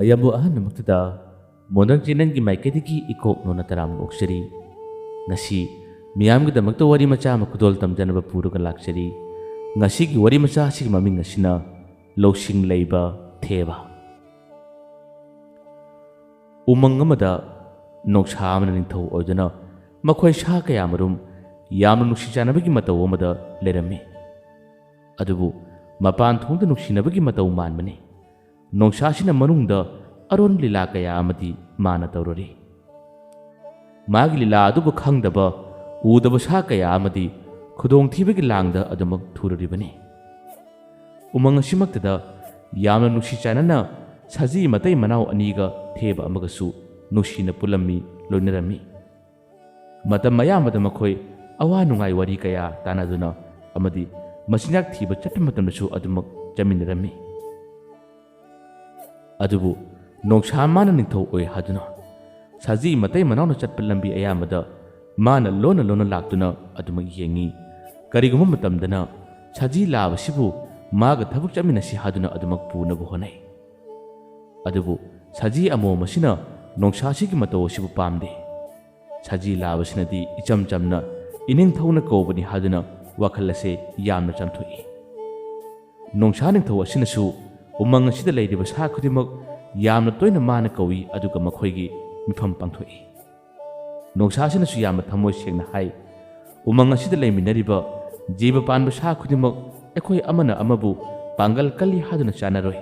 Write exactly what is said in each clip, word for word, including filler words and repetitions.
ꯑꯌꯥꯝꯕ ꯑꯍꯜ ꯑꯃꯛꯇꯗ ꯃꯣꯗꯔꯟ ꯆꯦꯅꯦꯜꯒꯤ ꯃꯥꯏꯀꯩꯗꯒꯤ ꯏꯀꯣꯛ ꯅꯣꯟꯅ ꯇꯔꯥꯝꯅ ꯑꯣꯛꯆꯔꯤ꯫ ꯉꯁꯤ ꯃꯤꯌꯥꯝꯒꯤꯗꯃꯛꯇ ꯋꯥꯔꯤ ꯃꯆꯥ ꯑꯃ ꯈꯨꯗꯣꯜ ꯇꯝꯖꯅꯕ ꯄꯨꯔꯒ ꯂꯥꯛꯆꯔꯤ꯫ ꯉꯁꯤꯒꯤ ꯋꯥꯔꯤ ꯃꯆꯥ ꯑꯁꯤꯒꯤ ꯃꯃꯤꯡ ꯑꯁꯤꯅ ꯂꯧꯁꯤꯡ ꯂꯩꯕ ꯊꯦꯕ꯫ ꯎꯃꯪ ꯑꯃꯗ ꯅꯣꯡꯁꯥ ꯑꯃꯅ ꯅꯤꯡꯊꯧ ꯑꯣꯏꯗꯨꯅ ꯃꯈꯣꯏ ꯁꯥ ꯀꯌꯥꯃꯔꯨꯝ ꯌꯥꯝꯅ ꯅꯨꯡꯁꯤ ꯆꯥꯟꯅꯕꯒꯤ ꯃꯇꯧ ꯑꯃꯗ ꯂꯩꯔꯝꯃꯤ꯫ ꯑꯗꯨꯕꯨ ꯃꯄꯥꯟ ꯊꯣꯡꯗ ꯅꯨꯡꯁꯤꯅꯕꯒꯤ ꯃꯇꯧ ꯃꯥꯟꯕꯅꯤ꯫ ꯅꯣꯡꯁꯥꯁꯤꯅ ꯃꯅꯨꯡꯗ ꯑꯔꯣꯟ ꯂꯤꯂꯥ ꯀꯌꯥ ꯑꯃꯗꯤ ꯃꯥꯅ ꯇꯧꯔꯨꯔꯤ꯫ ꯃꯥꯒꯤ ꯂꯤꯂꯥ ꯑꯗꯨꯕꯨ ꯈꯪꯗꯕ, ꯎꯗꯕ ꯁꯥ ꯀꯌꯥ ꯑꯃꯗꯤ ꯈꯨꯗꯣꯡꯊꯤꯕꯒꯤ ꯂꯥꯡꯗ ꯑꯗꯨꯃꯛ ꯊꯨꯔꯨꯔꯤꯕꯅꯤ꯫ ꯎꯃꯪ ꯑꯁꯤꯃꯛꯇꯗ ꯌꯥꯝꯅ ꯅꯨꯡꯁꯤ ꯆꯥꯟꯅꯅ ꯁꯖꯤ ꯃꯇꯩ ꯃꯅꯥꯎ ꯑꯅꯤꯒ ꯊꯦꯕ ꯑꯃꯒꯁꯨ ꯅꯨꯡꯁꯤꯅ ꯄꯨꯜꯂꯝꯃꯤ, ꯂꯣꯏꯅꯔꯝꯃꯤ꯫ ꯃꯇꯝ ꯑꯌꯥꯝꯕꯗ ꯃꯈꯣꯏ ꯑꯋꯥ ꯅꯨꯡꯉꯥꯏ ꯋꯥꯔꯤ ꯀꯌꯥ ꯇꯥꯟꯅꯗꯨꯅ ꯑꯃꯗꯤ ꯃꯆꯤꯟꯖꯥꯛ ꯊꯤꯕ ꯆꯠꯄ ꯃꯇꯝꯗꯁꯨ ꯑꯗꯨꯃꯛ ꯆꯠꯃꯤꯟꯅꯔꯝꯃꯤ꯫ ꯑꯗꯨꯕꯨ ꯅꯣꯡꯁꯥ ꯃꯥꯅ ꯅꯤꯡꯊꯧ ꯑꯣꯏ ꯍꯥꯏꯗꯨꯅ ꯁꯖꯤ ꯃꯇꯩ ꯃꯅꯥꯎꯅ ꯆꯠꯄ ꯂꯝꯕꯤ ꯑꯌꯥꯝꯕꯗ ꯃꯥꯅ ꯂꯣꯟꯅ ꯂꯣꯟꯅ ꯂꯥꯛꯇꯨꯅ ꯑꯗꯨꯃꯛ ꯌꯦꯡꯉꯤ꯫ ꯀꯔꯤꯒꯨꯝꯕ ꯃꯇꯝꯗꯅ ꯁꯖꯤ ꯂꯥꯕꯁꯤꯕꯨ ꯃꯥꯒ ꯊꯕꯛ ꯆꯠꯃꯤꯟꯅꯁꯤ ꯍꯥꯏꯗꯨꯅ ꯑꯗꯨꯃꯛ ꯄꯨꯅꯕ ꯍꯣꯠꯅꯩ꯫ ꯑꯗꯨꯕꯨ ꯁꯖꯤ ꯑꯃꯣꯝ ꯑꯁꯤꯅ ꯅꯣꯡꯁꯥꯁꯤꯒꯤ ꯃꯇꯧ ꯑꯁꯤꯕꯨ ꯄꯥꯝꯗꯦ꯫ ꯁꯖꯤ ꯂꯥꯕꯁꯤꯅꯗꯤ ꯏꯆꯝ ꯆꯝꯅ ꯏꯅꯤꯡꯊꯧꯅ ꯀꯧꯕꯅꯤ ꯍꯥꯏꯗꯨꯅ ꯋꯥꯈꯜ ꯑꯁꯦ ꯌꯥꯝꯅ ꯆꯝꯊꯣꯛꯏ꯫ ꯅꯣꯡꯁꯥ ꯅꯤꯡꯊꯧ ꯑꯁꯤꯅꯁꯨ ꯎꯃꯪ ꯑꯁꯤꯗ ꯂꯩꯔꯤꯕ ꯁꯥ ꯈꯨꯗꯤꯡꯃꯛ ꯌꯥꯝꯅ ꯇꯣꯏꯅ ꯃꯥꯅ ꯀꯧꯏ, ꯑꯗꯨꯒ ꯃꯈꯣꯏꯒꯤ ꯃꯤꯐꯝ ꯄꯥꯡꯊꯣꯛꯏ꯫ ꯅꯣꯡꯁꯥꯁꯤꯅꯁꯨ ꯌꯥꯝꯅ ꯊꯃꯣꯏ ꯁꯦꯡꯅ ꯍꯥꯏ, "ꯎꯃꯪ ꯑꯁꯤꯗ ꯂꯩꯃꯤꯟꯅꯔꯤꯕ ꯖꯤꯕ ꯄꯥꯟꯕ ꯁꯥ ꯈꯨꯗꯤꯡꯃꯛ ꯑꯩꯈꯣꯏ ꯑꯃꯅ ꯑꯃꯕꯨ ꯄꯥꯡꯒꯜ ꯀꯜꯂꯤ ꯍꯥꯏꯗꯨꯅ ꯆꯥꯟꯅꯔꯣꯏ꯫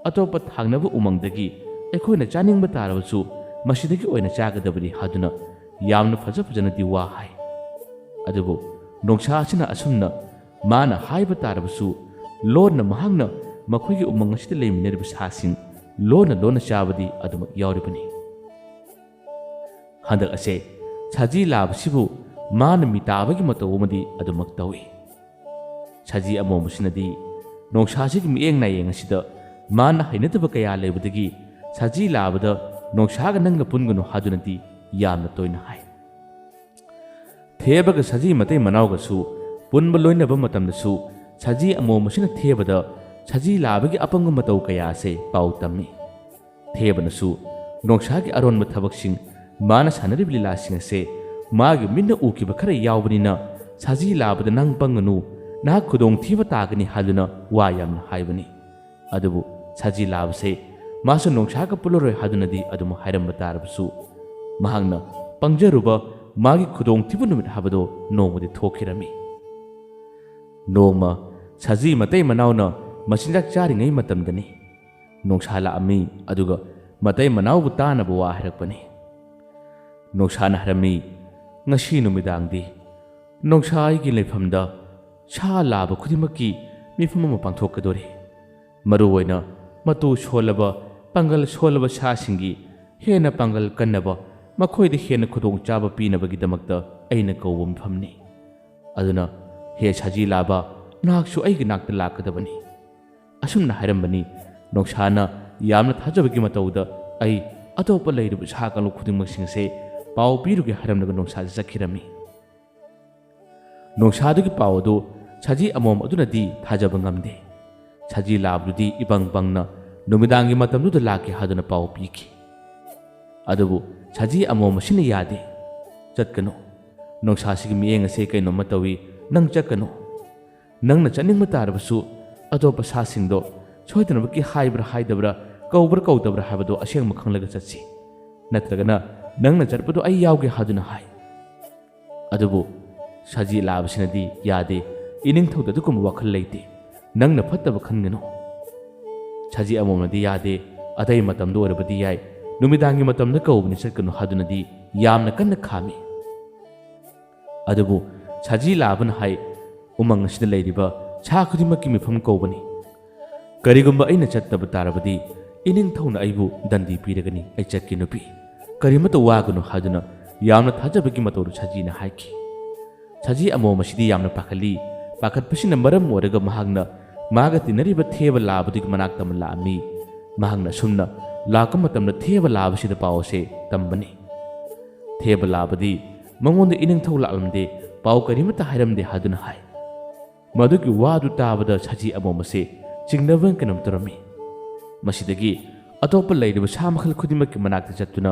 ꯑꯇꯣꯞꯄ ꯊꯥꯡꯅꯕ ꯎꯃꯪꯗꯒꯤ ꯑꯩꯈꯣꯏꯅ ꯆꯥꯅꯤꯡꯕ ꯇꯥꯔꯕꯁꯨ ꯃꯁꯤꯗꯒꯤ ꯑꯣꯏꯅ ꯆꯥꯒꯗꯕꯅꯤ" ꯍꯥꯏꯗꯨꯅ ꯌꯥꯝꯅ ꯐꯖ ꯐꯖꯅꯗꯤ ꯋꯥ ꯍꯥꯏ꯫ ꯑꯗꯨꯕꯨ ꯅꯣꯡꯁꯥ ꯑꯁꯤꯅ ꯑꯁꯨꯝꯅ ꯃꯥꯅ ꯍꯥꯏꯕ ꯇꯥꯔꯕꯁꯨ ꯂꯣꯟꯅ ꯃꯍꯥꯛꯅ ꯃꯈꯣꯏꯒꯤ ꯎꯃꯪ ꯑꯁꯤꯗ ꯂꯩꯃꯤꯟꯅꯔꯤꯕ ꯁꯥꯁꯤꯡ ꯂꯣꯟꯅ ꯂꯣꯟꯅ ꯆꯥꯕꯗꯤ ꯑꯗꯨꯃꯛ ꯌꯥꯎꯔꯤꯕꯅꯤ꯫ ꯍꯟꯗꯛ ꯑꯁꯦ ꯁꯖꯤ ꯂꯥꯕꯁꯤꯕꯨ ꯃꯥꯅ ꯃꯤꯇꯥꯕꯒꯤ ꯃꯇꯧ ꯑꯃꯗꯤ ꯑꯗꯨꯃꯛ ꯇꯧꯏ꯫ ꯁꯖꯤ ꯑꯃꯣꯝꯕꯁꯤꯅꯗꯤ ꯅꯣꯡꯁꯥꯁꯤꯒꯤ ꯃꯤꯠꯌꯦꯡ ꯅꯥꯌꯦꯡ ꯑꯁꯤꯗ ꯃꯥꯅ ꯍꯩꯅꯗꯕ ꯀꯌꯥ ꯂꯩꯕꯗꯒꯤ ꯁꯖꯤ ꯂꯥꯕꯗ "ꯅꯣꯡꯁꯥꯒ ꯅꯪꯒ ꯄꯨꯟꯒꯅꯨ" ꯍꯥꯏꯗꯨꯅꯗꯤ ꯌꯥꯝꯅ ꯇꯣꯏꯅ ꯍꯥꯏ꯫ ꯊꯦꯕꯒ ꯁꯖꯤ ꯃꯇꯩ ꯃꯅꯥꯎꯒꯁꯨ ꯄꯨꯟꯕ ꯂꯣꯏꯅꯕ ꯃꯇꯝꯗꯁꯨ ꯁꯖꯤ ꯑꯃꯣꯝꯕꯁꯤꯅ ꯊꯦꯕꯗ ꯁꯖꯤ ꯂꯥꯕꯒꯤ ꯑꯄꯪꯕ ꯃꯇꯧ ꯀꯌꯥ ꯑꯁꯦ ꯄꯥꯎ ꯇꯝꯃꯤ꯫ ꯊꯦꯕꯅꯁꯨ ꯅꯣꯡꯁꯥꯒꯤ ꯑꯔꯣꯟꯕ ꯊꯕꯛꯁꯤꯡ, ꯃꯥꯅ ꯁꯥꯟꯅꯔꯤꯕ ꯂꯤꯂꯥꯁꯤꯡ ꯑꯁꯦ ꯃꯥꯒꯤ ꯃꯤꯠꯅ ꯎꯈꯤꯕ ꯈꯔ ꯌꯥꯎꯕꯅꯤꯅ, ꯁꯖꯤ ꯂꯥꯕꯗ ꯅꯪ ꯄꯪꯒꯅꯨ, ꯅꯍꯥꯛ ꯈꯨꯗꯣꯡꯊꯤꯕ ꯇꯥꯒꯅꯤ ꯍꯥꯏꯗꯨꯅ ꯋꯥ ꯌꯥꯝꯅ ꯍꯥꯏꯕꯅꯤ꯫ ꯑꯗꯨꯕꯨ ꯁꯖꯤ ꯂꯥꯕꯁꯦ ꯃꯥꯁꯨ ꯅꯣꯡꯁꯥꯒ ꯄꯨꯜꯂꯔꯣꯏ ꯍꯥꯏꯗꯨꯅꯗꯤ ꯑꯗꯨꯝ ꯍꯥꯏꯔꯝꯕ ꯇꯥꯔꯕꯁꯨ, ꯃꯍꯥꯛꯅ ꯄꯪꯖꯔꯨꯕ ꯃꯥꯒꯤ ꯈꯨꯗꯣꯡꯊꯤꯕ ꯅꯨꯃꯤꯠ ꯍꯥꯏꯕꯗꯣ ꯅꯣꯡꯃꯗꯤ ꯊꯣꯛꯈꯤꯔꯝꯃꯤ꯫ ꯅꯣꯡꯃ ꯁꯖꯤ ꯃꯇꯩ ꯃꯅꯥꯎꯅ ꯃꯆꯤꯟꯖꯥꯛ ꯆꯥꯔꯤꯉꯩ ꯃꯇꯝꯗꯅꯤ꯫ ꯅꯣꯡꯁꯥ ꯂꯥꯛꯑꯝꯃꯤ, ꯑꯗꯨꯒ ꯃꯇꯩ ꯃꯅꯥꯎꯕꯨ ꯇꯥꯅꯕ ꯋꯥ ꯍꯥꯏꯔꯛꯄꯅꯤ꯫ ꯅꯣꯡꯁꯥꯅ ꯍꯥꯏꯔꯝꯃꯤ, "ꯉꯁꯤ ꯅꯨꯃꯤꯗꯥꯡꯗꯤ ꯅꯣꯡꯁꯥ ꯑꯩꯒꯤ ꯂꯩꯐꯝꯗ ꯁꯥ ꯂꯥꯕ ꯈꯨꯗꯤꯡꯃꯛꯀꯤ ꯃꯤꯐꯝ ꯑꯃ ꯄꯥꯡꯊꯣꯛꯀꯗꯣꯔꯤ꯫ ꯃꯔꯨꯑꯣꯏꯅ ꯃꯇꯨ ꯁꯣꯜꯂꯕ, ꯄꯥꯡꯒꯜ ꯁꯣꯜꯂꯕ ꯁꯥꯁꯤꯡꯒꯤ ꯍꯦꯟꯅ ꯄꯥꯡꯒꯜ ꯀꯟꯅꯕ, ꯃꯈꯣꯏꯗ ꯍꯦꯟꯅ ꯈꯨꯗꯣꯡꯆꯥꯕ ꯄꯤꯅꯕꯒꯤꯗꯃꯛꯇ ꯑꯩꯅ ꯀꯧꯕ ꯃꯤꯐꯝꯅꯤ꯫ ꯑꯗꯨꯅ ꯍꯦ ꯁꯖꯤ ꯂꯥꯕ, ꯅꯍꯥꯛꯁꯨ ꯑꯩꯒꯤ ꯅꯥꯛꯇ ꯂꯥꯛꯀꯗꯕꯅꯤ"꯫ ꯑꯁꯨꯝꯅ ꯍꯥꯏꯔꯝꯕꯅꯤ꯫ ꯅꯣꯡꯁꯥꯅ ꯌꯥꯝꯅ ꯊꯥꯖꯕꯒꯤ ꯃꯇꯧꯗ ꯑꯩ ꯑꯇꯣꯞꯄ ꯂꯩꯔꯤꯕ ꯁꯥ ꯀꯥꯡꯂꯨꯞ ꯈꯨꯗꯤꯡꯃꯛꯁꯤꯡꯁꯦ ꯄꯥꯎ ꯄꯤꯔꯨꯒꯦ ꯍꯥꯏꯔꯝꯂꯒ ꯅꯣꯡꯁꯥꯁꯦ ꯆꯠꯈꯤꯔꯝꯃꯤ꯫ ꯅꯣꯡꯁꯥꯗꯨꯒꯤ ꯄꯥꯎ ꯑꯗꯨ ꯁꯖꯤ ꯑꯃꯣꯝ ꯑꯗꯨꯅꯗꯤ ꯊꯥꯖꯕ ꯉꯝꯗꯦ꯫ ꯁꯖꯤ ꯂꯥꯕꯗꯨꯗꯤ ꯏꯄꯪ ꯄꯪꯅ ꯅꯨꯃꯤꯗꯥꯡꯒꯤ ꯃꯇꯝꯗꯨꯗ ꯂꯥꯛꯀꯦ ꯍꯥꯏꯗꯨꯅ ꯄꯥꯎ ꯄꯤꯈꯤ꯫ ꯑꯗꯨꯕꯨ ꯁꯖꯤ ꯑꯃꯣꯝ ꯑꯁꯤꯅ ꯌꯥꯗꯦ꯫ "ꯆꯠꯀꯅꯨ꯫ ꯅꯣꯡꯁꯥꯁꯤꯒꯤ ꯃꯤꯠꯌꯦꯡ ꯑꯁꯦ ꯀꯩꯅꯣꯝꯃ ꯇꯧꯏ꯫ ꯅꯪ ꯆꯠꯀꯅꯨ꯫ ꯅꯪꯅ ꯆꯠꯅꯤꯡꯕ ꯇꯥꯔꯕꯁꯨ ꯑꯇꯣꯞꯄ ꯁꯥꯁꯤꯡꯗꯣ ꯁꯣꯏꯗꯅꯃꯛꯀꯤ ꯍꯥꯏꯕ꯭ꯔꯥ ꯍꯥꯏꯗꯕ꯭ꯔꯥ, ꯀꯧꯕ꯭ꯔꯥ ꯀꯧꯗꯕ꯭ꯔꯥ ꯍꯥꯏꯕꯗꯣ ꯑꯁꯦꯡꯕ ꯈꯪꯂꯒ ꯆꯠꯁꯤ꯫ ꯅꯠꯇ꯭ꯔꯒꯅ ꯅꯪꯅ ꯆꯠꯄꯗꯣ ꯑꯩ ꯌꯥꯎꯒꯦ" ꯍꯥꯏꯗꯨꯅ ꯍꯥꯏ꯫ ꯑꯗꯨꯕꯨ ꯁꯖꯤ ꯂꯥꯕꯁꯤꯅꯗꯤ ꯌꯥꯗꯦ, "ꯏꯅꯤꯡꯊꯧꯗ ꯑꯗꯨꯒꯨꯝꯕ ꯋꯥꯈꯜ ꯂꯩꯇꯦ꯫ ꯅꯪꯅ ꯐꯠꯇꯕ ꯈꯟꯒꯅꯨ"꯫ ꯁꯖꯤ ꯑꯃꯣꯝꯅꯗꯤ ꯌꯥꯗꯦ, "ꯑꯇꯩ ꯃꯇꯝꯗ ꯑꯣꯏꯔꯕꯗꯤ ꯌꯥꯏ, ꯅꯨꯃꯤꯗꯥꯡꯒꯤ ꯃꯇꯝꯗ ꯀꯧꯕꯅꯤ, ꯆꯠꯀꯅꯨ" ꯍꯥꯏꯗꯨꯅꯗꯤ ꯌꯥꯝꯅ ꯀꯟꯅ ꯈꯥꯝꯃꯤ꯫ ꯑꯗꯨꯕꯨ ꯁꯖꯤ ꯂꯥꯕꯅ ꯍꯥꯏ, "ꯎꯃꯪ ꯑꯁꯤꯗ ꯂꯩꯔꯤꯕ ꯁꯥ ꯈꯨꯗꯤꯡꯃꯛꯀꯤ ꯃꯤꯐꯝ ꯀꯧꯕꯅꯤ꯫ ꯀꯔꯤꯒꯨꯝꯕ ꯑꯩꯅ ꯆꯠꯇꯕ ꯇꯥꯔꯕꯗꯤ ꯏꯅꯤꯡꯊꯧꯅ ꯑꯩꯕꯨ ꯗꯟꯗꯤ ꯄꯤꯔꯒꯅꯤ꯫ ꯑꯩ ꯆꯠꯀꯦ ꯅꯨꯄꯤ, ꯀꯔꯤꯃꯠꯇ ꯋꯥꯒꯅꯨ" ꯍꯥꯏꯗꯨꯅ ꯌꯥꯝꯅ ꯊꯥꯖꯕꯒꯤ ꯃꯇꯧꯗ ꯁꯖꯤꯅ ꯍꯥꯏꯈꯤ꯫ ꯁꯖꯤ ꯑꯃꯣꯝ ꯑꯁꯤꯗꯤ ꯌꯥꯝꯅ ꯄꯥꯈꯠꯂꯤ꯫ ꯄꯥꯈꯠꯄꯁꯤꯅ ꯃꯔꯝ ꯑꯣꯏꯔꯒ ꯃꯍꯥꯛꯅ ꯃꯥꯒ ꯇꯤꯟꯅꯔꯤꯕ ꯊꯦꯕ ꯂꯥꯕꯗꯨꯒꯤ ꯃꯅꯥꯛꯇ ꯑꯃ ꯂꯥꯛꯑꯝꯃꯤ꯫ ꯃꯍꯥꯛꯅ ꯑꯁꯨꯝꯅ ꯂꯥꯛꯄ ꯃꯇꯝꯗ ꯊꯦꯕ ꯂꯥꯕꯁꯤꯗ ꯄꯥꯎ ꯑꯁꯦ ꯇꯝꯕꯅꯤ꯫ ꯊꯦꯕ ꯂꯥꯕꯗꯤ ꯃꯉꯣꯟꯗ ꯏꯅꯤꯡꯊꯧ ꯂꯥꯛꯂꯝꯗꯦ, ꯄꯥꯎ ꯀꯔꯤꯃꯠꯇ ꯍꯥꯏꯔꯝꯗꯦ ꯍꯥꯏꯗꯨꯅ ꯍꯥꯏ꯫ ꯃꯗꯨꯒꯤ ꯋꯥꯗꯨ ꯇꯥꯕꯗ ꯁꯖꯤ ꯑꯃꯣꯝ ꯑꯁꯦ ꯆꯤꯡꯅꯕ ꯀꯩꯅꯣꯝ ꯇꯧꯔꯝꯃꯤ꯫ ꯃꯁꯤꯗꯒꯤ ꯑꯇꯣꯞꯄ ꯂꯩꯔꯤꯕ ꯁꯥ ꯃꯈꯜ ꯈꯨꯗꯤꯡꯃꯛꯀꯤ ꯃꯅꯥꯛꯇ ꯆꯠꯇꯨꯅ